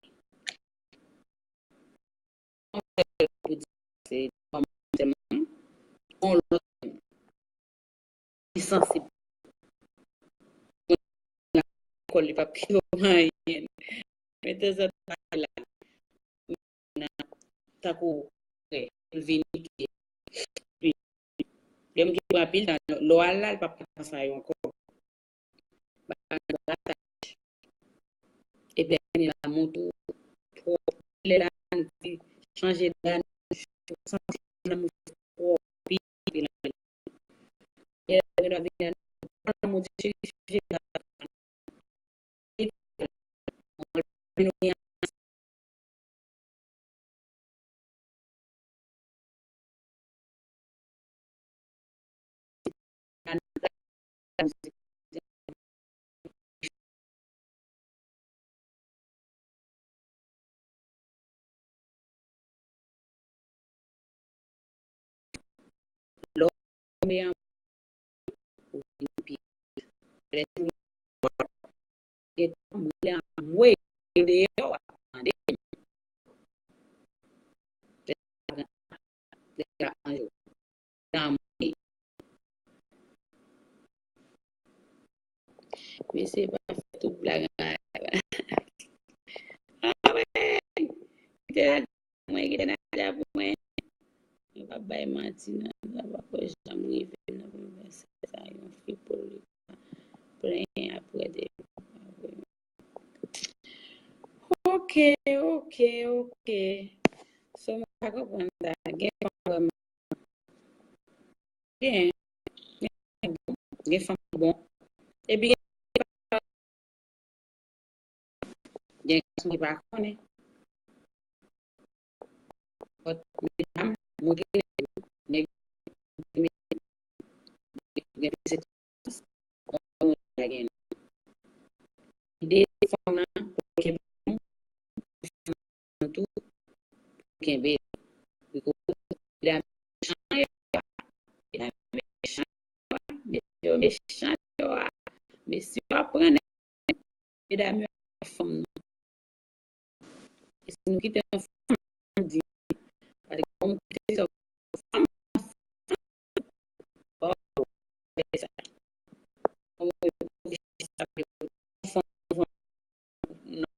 Yon sèl pou di se yon lòt. Li sansib. Nan lekòl, li p ap kite w anyen. Men tanzantan, la, nan, tankou frè, l vini, kite. Lè m kite anpil tan, lè w al la, li p ap pran sa yo ankò. Bagay yo ataj. Epi lè vini la, moutou twò. Lè la, nou di, chanje dan, nou santi lanmou twò. Lè la, vini la, vini la, lanmou di, chanje dan. tonbe an, ou vin pi. Lè tou, gen tan m rele anmwe, yo deyò, w ap tande m. Lè sa pran, lè sa pran jou. Mesye pa fè tout blag an live. Ah ouais. Kite Nadia pou mwen, kite Nadia pou mwen. Yo pa bay manti non, sa pa ko janm rive nan pou m fè sa yon fi pou li pa plenyen apre de. Ok, ok, ok. So, mwen pa konprann sa. Gen fanm vrèman. Gen. Gen fanm bon. Epi gen, gen gason ki pa konnen. But, medam, montre nèg, nèg, gen plis eksperyans, gen ide fanm nan pou kenbe nou, fanm nan tou pou kenbe. Medam mechan yo a, medam mechan yo a, mesye yo mechan yo a, mesye yo ap pran nèg, medam yo ap fanm nan. E si nou kite yon fanm di, paske kòm ou kite yon fanm, oh, fè sa. Kòm ou kite yon fanm, non.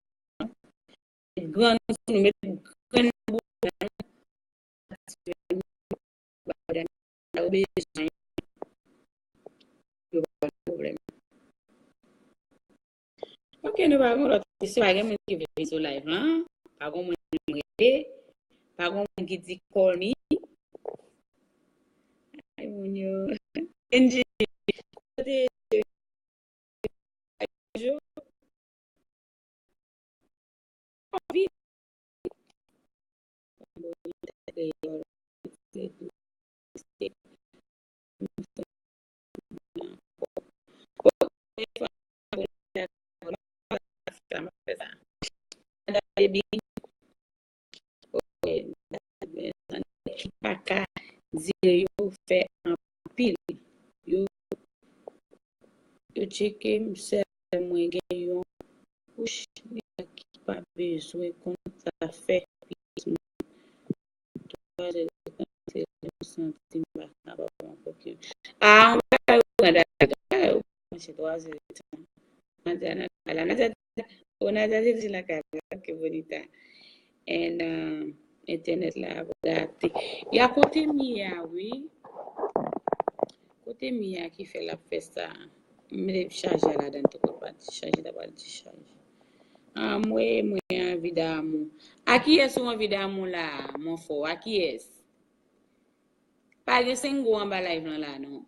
Met grenn sou nou, met grenn nan bouda nou. Yo bezwen yo pa gen pwoblèm. Ok, nou pa gen lòt kesyon, pa gen moun ki vle vin sou live lan. Pa gen moun ki rele, pa gen moun ki di call me. Ay, moun yo. N G, kote ki pa ka dire yo fè anpil. Yo, yo tcheke m sèl mwen gen yon kouch li ki pa bezwen konn sa fè plis moun. Twa zè de tan, se lè m santi m pa kapab ankò ki. Ah, on bagay ou pran David, on bagay ou pran se twa zè de tan. Nadia nan kay la. Nadia, oh, Nadia te di nan kay la. Ok, Bonita. And, uh, entènèt la ap gate. Ya kote m ye a, wi. Kote m ye a ki fè l ap fè sa? M mete chaje a ladan tou, pa dichaje, ta pral dichaje. Anmwe, mwen anvi damou. A kiyès ou anvi damou la, mon frè? A kiyès? Pa gen sengo anba live lan la, non.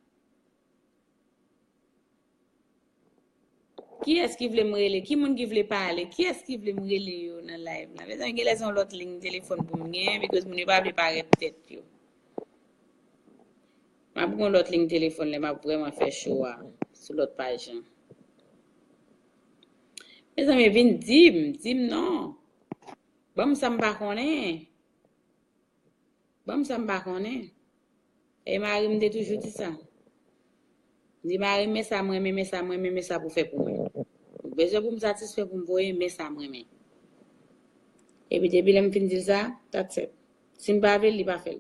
Kiyès ki vle m rele? Ki moun ki vle pale? Kiyès ki vle m rele yo nan live lan? Mezanmi, genlè se yon lòt liy telefòn pou m gen, because moun yo pa vle parèt tèt yo. M ap gen yon lòt liy telefòn lè m ap vrèman fè show a sou lòt paj lan. Mezanmi, vin di m, di m non. Ban m sa m pa konnen. Ban m sa m pa konnen. E mari m te toujou di sa. Di mari m, men sa m renmen, men sa m renmen, men sa pou fè pou mwen. Ou bezwen pou m satisfè, pou m voye, men sa m renmen. Epi depi lè m fin di l sa, that's it. Si m pa vle l, li pa fè l.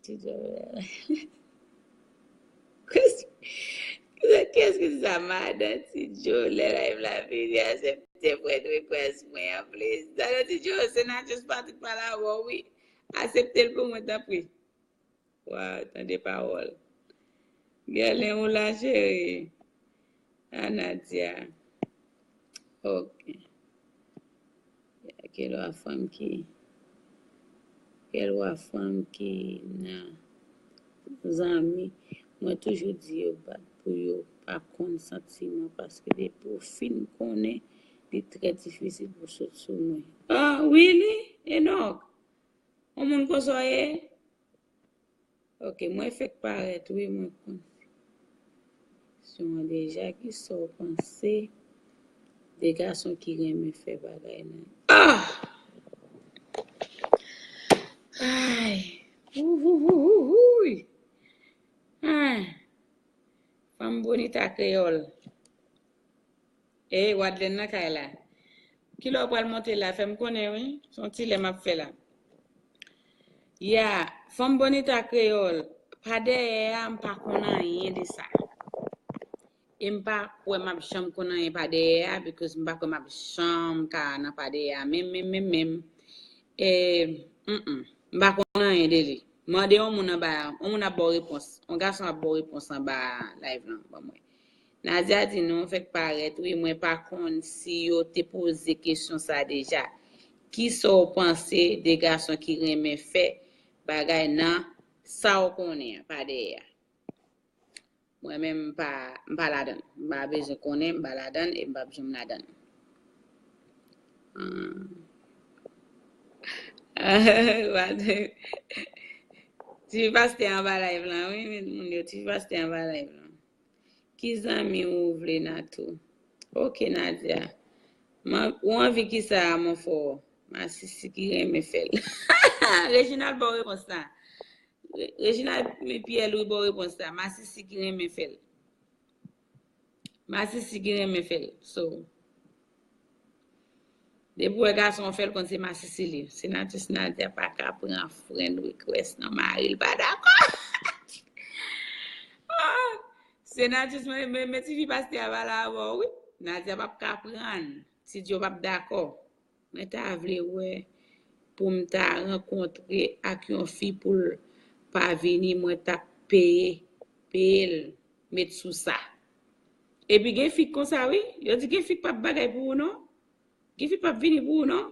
Ti Djo. Kiyès ki di sa? Madan Ti Djo, lè live la fini, asepte friend request mwen an, please. Madan Ti Djo, se Natus Patrick pale avè w, wi. Asepte l pou mwen, tanpri. Waw, tande pawòl. Gèlen ou la, cheri? A Nadia. Ok. Gen lwa fanm ki, gen lwa fanm ki nan zanmi. Mwen toujou di yo bat pou yo pa konn santiman, paske depi w fin konnen, li trè difisil pou sot sou mwen. Ah, really? Enok? Yon moun konsa w ye? Ok, mwen fèk parèt, wi, mwen konn. Kesyon an deja, kisa w panse de gason ki renmen fè bagay nan... Ah! Ay! Ouhouhouhouy. Ah. Fanm Bonita Kreyòl. E, Wadlèn nan kay la. Kilè w pral monte la? Fè m konnen, wi. Se yon ti lè m ap fè la. Ya, Fanm Bonita Kreyòl. Pa dèyè a, m pa konn anyen de sa. E m pa kwè m ap janm konn anyen pa dèyè a, because m pa kwè m ap janm ka nan pa dèyè a, menm, menm, menm, menm. E, mm, mm, m pa konn anyen de li. Mande yon moun anba, yon moun ap ba w repons. Yon gason ap ba w repons anba live lan, ban mwen. Nadia di, "Nou fèk parèt, wi, mwen pa konn si yo te poze kesyon sa deja. Kisa w panse de gason ki renmen fè bagay nan sa w konnen an, pa dèyè a?" Mwen menm, m pa, m pa ladann. M pa bezwen konnen, m pa ladann e m p ap janm ladann. Hmm. Ti pastè anba live lan, wi, moun yo, ti pastè anba live lan. Ki zanmi ou vle, Natou? Ok, Nadia. Man, ou anvi kisa a, mon frè? Masisi ki renmen fè l. Reginald ba w repons la. Re- Reginald, men Pierre Louis ba w repons la. Masisi ki renmen fè l. Masisi ki renmen fè l. So, depi w wè gason an fè l, konn se masisi li. Senatus Nadia pa ka pran friend request nan mari l pa dakò. Ah, Senatus, men, men, men tifi pastè a pale avè w, wi. Nadia p ap ka pran. Ti Djo p ap dakò. Mwen ta vle wè pou m ta rankontre ak yon fi pou l pa vini, mwen t ap peye, peye l met sou sa. Epi gen fi k konsa, wi. Yo di gen fi k p ap bagay pou ou, non. Gen fi k p ap vini pou ou, non.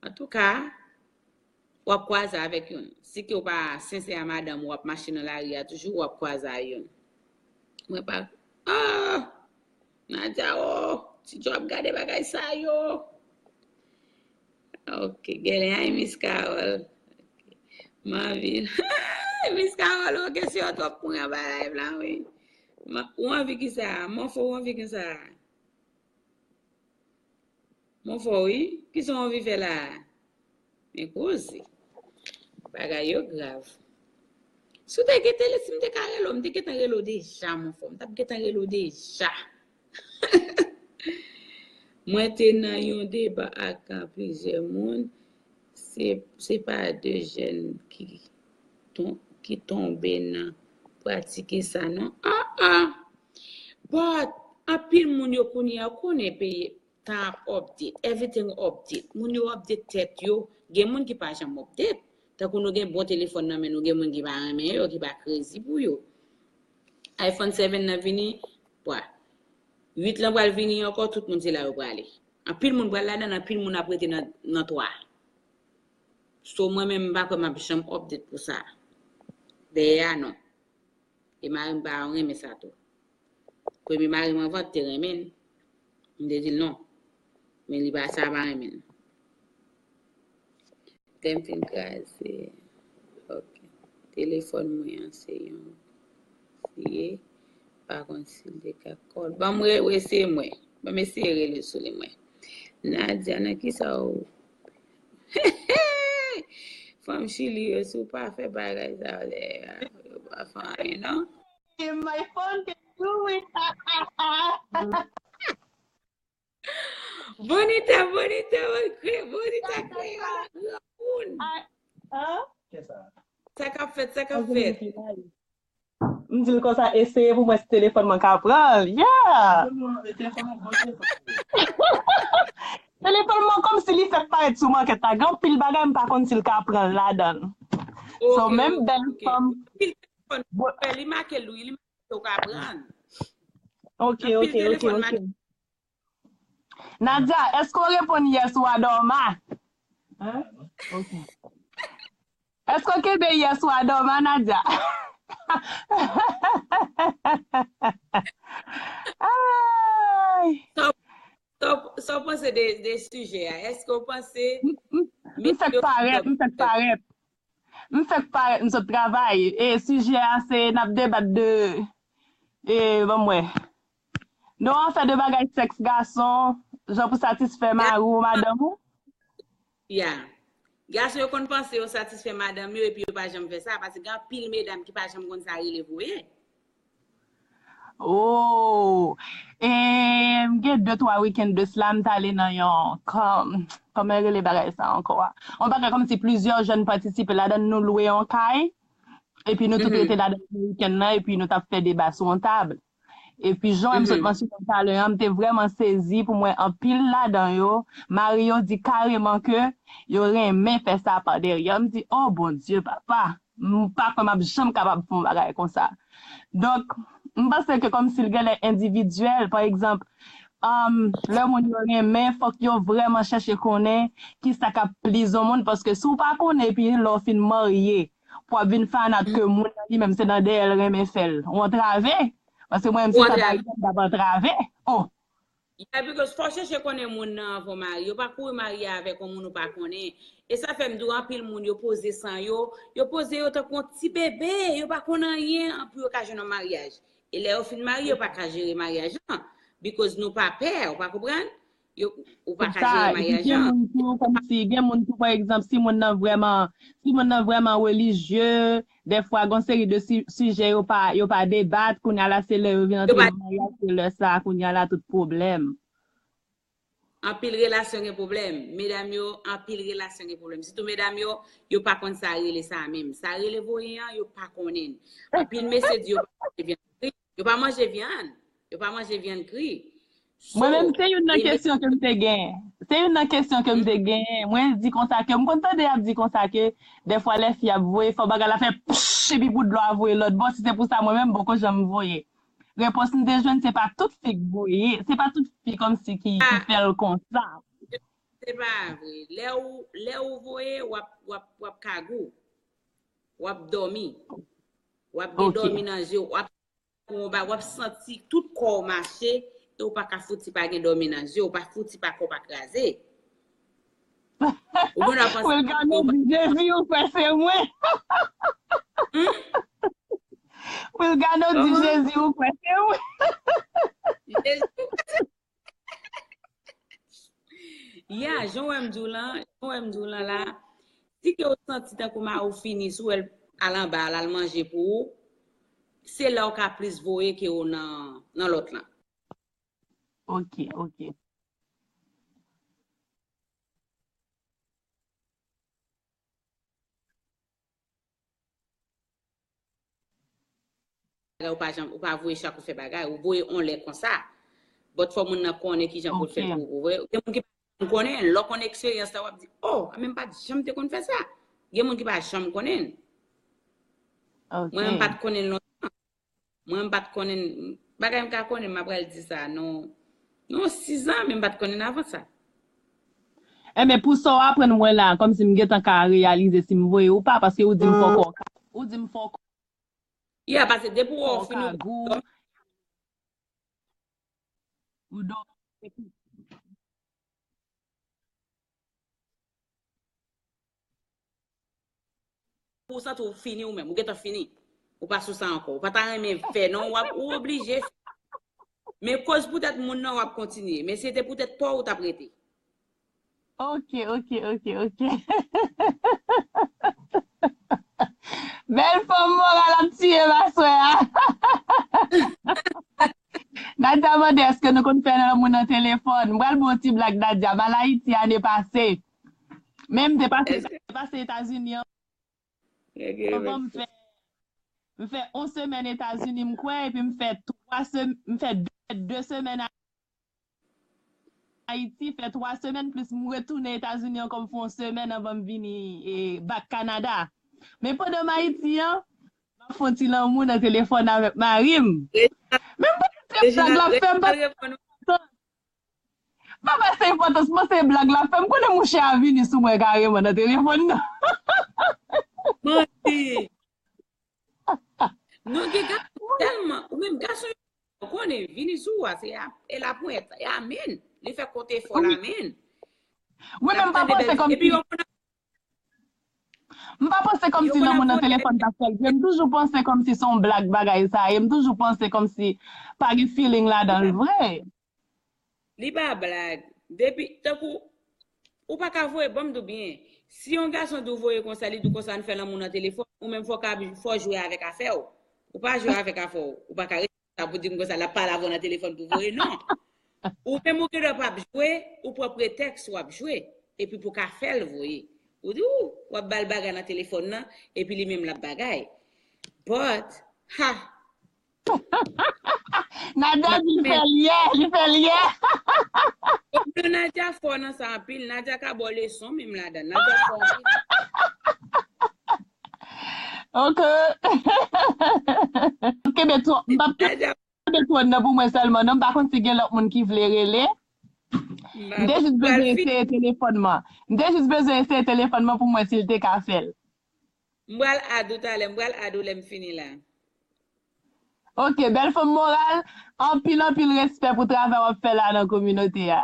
Antouka, w ap kwaze avèk youn. Si ke w pa sensè a madanm ou, w ap mache nan lari a toujou, w ap kwaze a youn. Mwen pa, ah! Nadia, oh! Ti Djo ap gade bagay sa yo. Ok, genlè, ay, Miss Carole. M anvi. Miss Carole, ok, se yo twòp pou mwen anba live la, wi. Ma- Ou anvi kisa? Mon frè, ou anvi kisa? Mon frè, wi. Kisa w anvi fè la? Men koze. Bagay yo grav. Si w te gen tele, si m te ka rele w, m te gentan rele w deja, mon frè. M t ap gentan rele w deja. Mwen te nan yon deba ak plizyè moun. Se, se pa de jèn ki, ton, ki tonbe nan pratike sa, non. Ah, ah! But, anpil moun yo kounye a, ou konnen peyi tan ap update, everything update. Moun yo update tèt yo. Gen moun ki pa janm update. Tankou nou gen bon telefòn nan men nou, gen moun ki pa renmen yo, ki pa crazy pou yo. iPhone seven nan vini, bwa. Uit lan pral vini ankò, tout moun se la yo prale. Anpil moun pral ladan, anpil moun ap rete nan, nan twa. So, mwen menm, m pa kwè m ap janm update pou sa. Dèyè a, non. E mari m pa renmen sa tou. Premye mari m anvan te renmen l, m te di l non. Men li pa, sa pa renmen l. Lè m fin kraze. Ok. Telefòn mwen an se yon siye. Pa konn si l te ka call. Ban m re- reseye mwen. Ban m eseye rele sou li mwen. Nadia, nan kisa ou Fanm Chili yo, si w pa fè bagay sa yo, yo pa fè anyen, non. My phone can do it. Bonita, Bonita, Bonita, Kreyòl, granmoun. Sa k ap fèt, sa k ap fèt. M di l konsa, eseye pou mwen si telefòn mwen ka pran l. Yeah! Telefòn mwen kòmsi li fèk parèt sou makèt la. Gen anpil bagay m pa konn si l ka pran l ladan l. So, menm bèl fanm. Li make l, wi, li make l, ou ka pran l. Ok, ok, ok, ok. Nadia, èske w reponn yes ou adò ma? Hein? Ok. Èske w kenbe yes ou adò ma, Nadia? Ay. Sa w- sa w- sa w panse de, de sijè a? Èske w panse M- m- m fèk parèt, m fèk parèt. M fèk parèt, m sot travay. E sijè a se n ap debat de, e, ban m wè. Nou an fè de bagay sèks gason, jan pou satisfè mari w, madanm ou? Ya. Gason yo konn panse yo satisfè madanm yo epi yo pa janm fè sa, paske gen anpil medam ki pa janm konn sa rele voye. Oh! E m gen de twa wikenn de sila, m t ale nan yon, kòm, kòman yo rele bagay sa ankò a? Yon bagay kòmsi plizyè jèn patisipe ladan, nou lwe yon kay, epi nou tout rete ladan nan wikenn nan, epi nou t ap fè deba sou yon tab. Epi jan m sot mansyone talè an, m te vrèman sezi pou m wè anpil ladan yo, mari yo di kareman ke yo renmen fè sa pa dèyè. M di, oh Bondye papa, m pa kwè m ap janm kapab fè yon bagay konsa. Donk, m panse ke kòmsi l genlè endividyèl, pa egzanp, um, lè moun yo renmen, fòk yo vrèman chèche konnen kisa k ap pliz yon moun, paske si w pa konnen, epi lè w fin marye, pou w ap vin fanatik moun nan li menm, se nan dèyè l renmen fè l. Ou antrave? Paske mwen menm, si sa t arive m, m t ap antrave. Oh! Yeah, because fò w chèche konnen moun nan anvan w marye. Yo pa kouri marye avèk yon moun ou pa konnen. E sa fè m di w anpil moun yo poze san yo, yo poze yo tankou yon ti bebe, yo pa konn anyen pou yo ka jwenn yon maryaj. E lè yo fin marye, yo pa ka jere maryaj lan. Because nou pa pè, ou pa konprann? Yo, ou pa ka jere maryaj lan. Gen moun tou, kòmsi, gen moun tou, pa egzanp, si moun nan vrèman, si moun nan vrèman relijye, dèfwa, gen yon seri de sijè yo pa, yo pa debat, kounye a la, se lè yo vin antre nan maryaj, se lè sa, kounye a la, tout pwoblèm. Anpil relasyon gen pwoblèm. Medam yo, anpil relasyon gen pwoblèm. Sitou medam yo, yo pa konn sa rele sa menm. Sa rele voye an, yo pa konnen. Anpil mesye di yo pa manje vyann kri. Yo pa manje vyann. Yo pa manje vyann kri. Mwen menm, se youn nan kesyon ke m te gen. Se youn nan kesyon ke m te gen. Mwen di konsa ke, m konn tande y ap di konsa ke, dèfwa lè fi ap voye, fò bagay la fè pch, epi bout dlo a voye lòt bò. Si se pou sa, mwen menm, m poko janm voye. Repons m te jwenn, se pa tout fi k voye. Se pa tout fi kòmsi ki, ki fè l konsa. Se pa vre. Lè ou, lè ou voye, w ap, w ap, w ap kagou. W ap dòmi. W ap gen dòmi nan je w. W ap, w ap santi tout kò w mache, e ou pa ka fouti pa gen dòmi nan je w. Ou pa fouti pa kò pa kraze. Ou konn ap panse. Wilgano di Jezi ou kwè se mwen. Wilgano di Jezi ou kwè se mwen. Jezi ou kwè se mwen. Ya, jan w wè m di w lan, jan w wè m di w lan la, si ke w santi tankou mari w fini, si w wè l al anba, al al manje pou ou, se la w ka plis voye ke w nan, nan lòt lan. Ok, ok. Ou pa janm, ou pa voye chak ou fè bagay, ou voye on lè konsa. But fò moun nan konnen kijan pou l fè l pou ou voye. Gen moun ki pa janm konnen, lè w konn eksperyans la, w ap di, oh, men m pa t janm te konn fè sa. Gen moun ki pa janm konnen. Mwen menm m pa t konnen l lontan. Mwen m pa t konnen, bagay m ka konnen, m ap pral di sa, non, non, sizan, men m pa t konnen avan sa. Enben, pou sa w aprann mwen la, kòmsi m gentan ka reyalize si m voye ou pa, paske ou di m fòk ou ka. Ou di m fòk. Ya, paske depi w wè w fin ou. Ou do. Ou santi w fini ou menm, ou gentan fini. Ou pa sou sa ankò. Ou pa ta renmen fè non, w ap, ou oblije fè. Men koz poutèt moun nan w ap kontinye. Men si se te poutèt pa w, ou t ap rete. Ok, ok, ok, ok. Bèl fanm moral ap tiye m aswè a. Nadia mande èske nou konn fè lanmou nan telefòn. M pral ba w ti blag Nadia. M al Ayiti ane pase. Men m te pase, te pase Etazini an. Anvan m fè, m fè yon semèn Etazini m kwè, epi m fè twa semèn, m fè de, de semèn Ayiti, fè twa semèn, plis m retounen Etazini ankò, m fè yon semèn anvan m vini e, back Kanada. Men pandan m Ayiti an, m ap fè yon ti lanmou nan telefòn avèk mari m. Men m panse se blag l ap fè, m panse. Papa se enpòtans, m panse blag l ap fè, m konnen mouche a vini sou mwen kareman nan telefòn nan. Manti. Non, gen gason tèlman, ou menm gason yo konnen vini sou ou a, se a, e lapwent, e amèn. Li fè kote fò l amèn. Wi, men m pa panse kòmsi. M pa panse kòmsi lanmou nan telefòn t ap fè l vre. M toujou panse kòmsi se yon blag bagay sa ye. M toujou panse kòmsi pa gen feeling ladan l vre. Li pa blag. Depi, tankou, Ou pa ka voye, ban m di w byen. Si yon gason di w voye konsa, li di w konsa, ann fè lanmou nan telefòn, ou menm fò w ka, fò w jwe avèk afè w. Ou pa jwe avèk afè w. Ou pa ka rete sa pou di m konsa, l ap pale avè w nan telefòn pou voye, non. Ou menm ou gendwa p ap jwe, ou pran pretèks w ap jwe, epi pou ka fè l voye. Ou di, ou, w ap ba l bagay nan telefòn nan, epi li menm l ap bagay. But, ha, Nadia di l fè l yè, li fè l yè. Non, Nadia fò nan sa anpil. Nadia ka ba w leson menm ladan. Nadia fò anpil. Ok. M kenbe twòn, m p ap kenbe twòn nan pou mwen sèlman non, m pa konn si gen lòt moun ki vle rele. M te jis bezwen eseye telefòn mwen. M te jis bezwen eseye telefòn mwen pou m wè si l te ka fè l. M pral add ou talè, m pral add ou lè m fini la. Ok, bèl fanm moral, anpil anpil respè pou travay w ap fè la nan kominote a.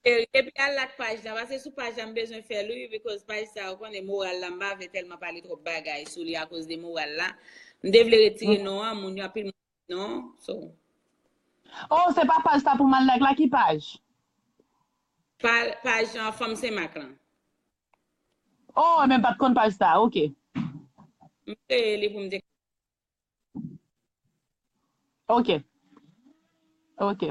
Epi al like paj la, paske sou paj la m bezwen fè l wi, because paj sa ou konnen moral la m pa vle tèlman pale twòp bagay sou li akoz de moral la. M te vle retire non an, moun yo anpil moun non, so. Oh, se pa paj sa pou m al like la, ki paj? Paj an Fanm Senmak lan. Oh, men m pa t konn paj sa, ok. M kreye li pou m te. Ok. Ok.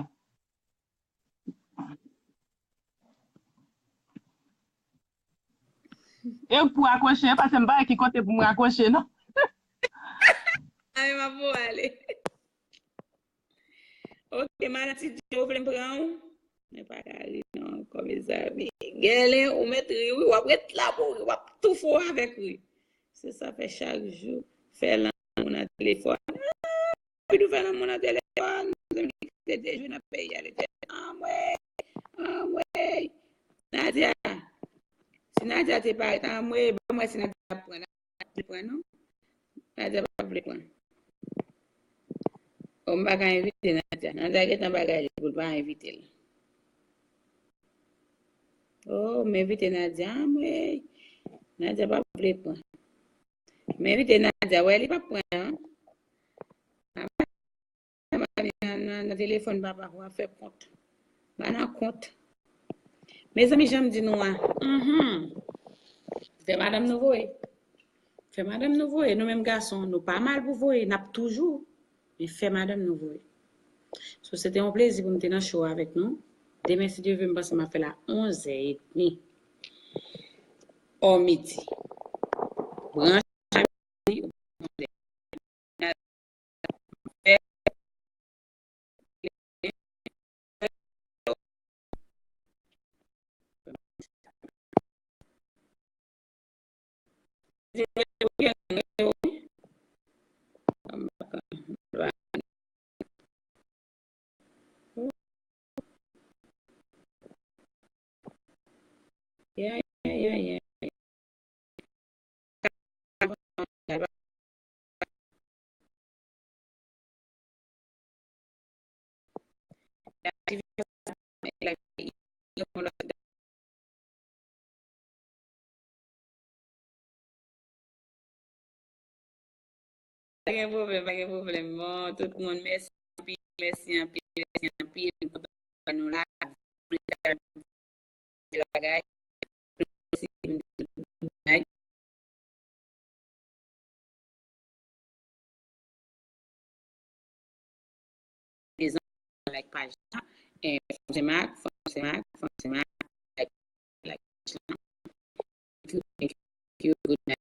E pou rakwoche, paske m pa wè ki kote pou m rakwoche, non. Ay, m ap voye ale. Ok, madan Ti Djo, ou vle m pran ou? Mwen pa ka ri non ankò, mezanmi. Gèlen, ou mèt ri wi, w ap ret la pou ri, w ap toufe w avèk ri. Se sa fè chak jou, fè lanmou nan telefòn. Epi nou fè lanmou nan telefòn, mezanmi, li kite de jou nan peyi a, li te anmwey, anmwey. Nadia, si Nadia te parèt, anmwey, ban m wè si Nadia ap pran. Nadia pa vle pran non. Nadia pa vle pran. O, m pa ka envite Nadia. Nadia gentan bagay li pou l pa envite l. O, m envite Nadia, anmwey. Nadia pa vle pran. M envite Nadia, wè li p ap pran non. Nan, nan, nan telefòn papa pou ap fè kont. Pa nan kont. Mezanmi, jan m di nou a. Mhm. Fè madanm nou voye. Fè madanm nou voye. Nou menm gason, nou pa mal pou voye. N ap toujou. Men fè madanm nou voye. So, se te yon plezi pou m te nan show avèk nou. Demen, si Dye vle, m panse m ap fè l a onzè edmi. Ò midi. Branche. Yeah, yeah, yeah, yeah. Pa gen pwoblèm, pa gen pwoblèm. Bon, tout moun, mèsi anpil, mèsi anpil, mèsi anpil. M kontan wè nou la. Bagay. Prezan, like paj la. Eh, Fanm Senmak, Fanm Senmak, Fanm Senmak, like, like paj la. Thank you, thank you, good night.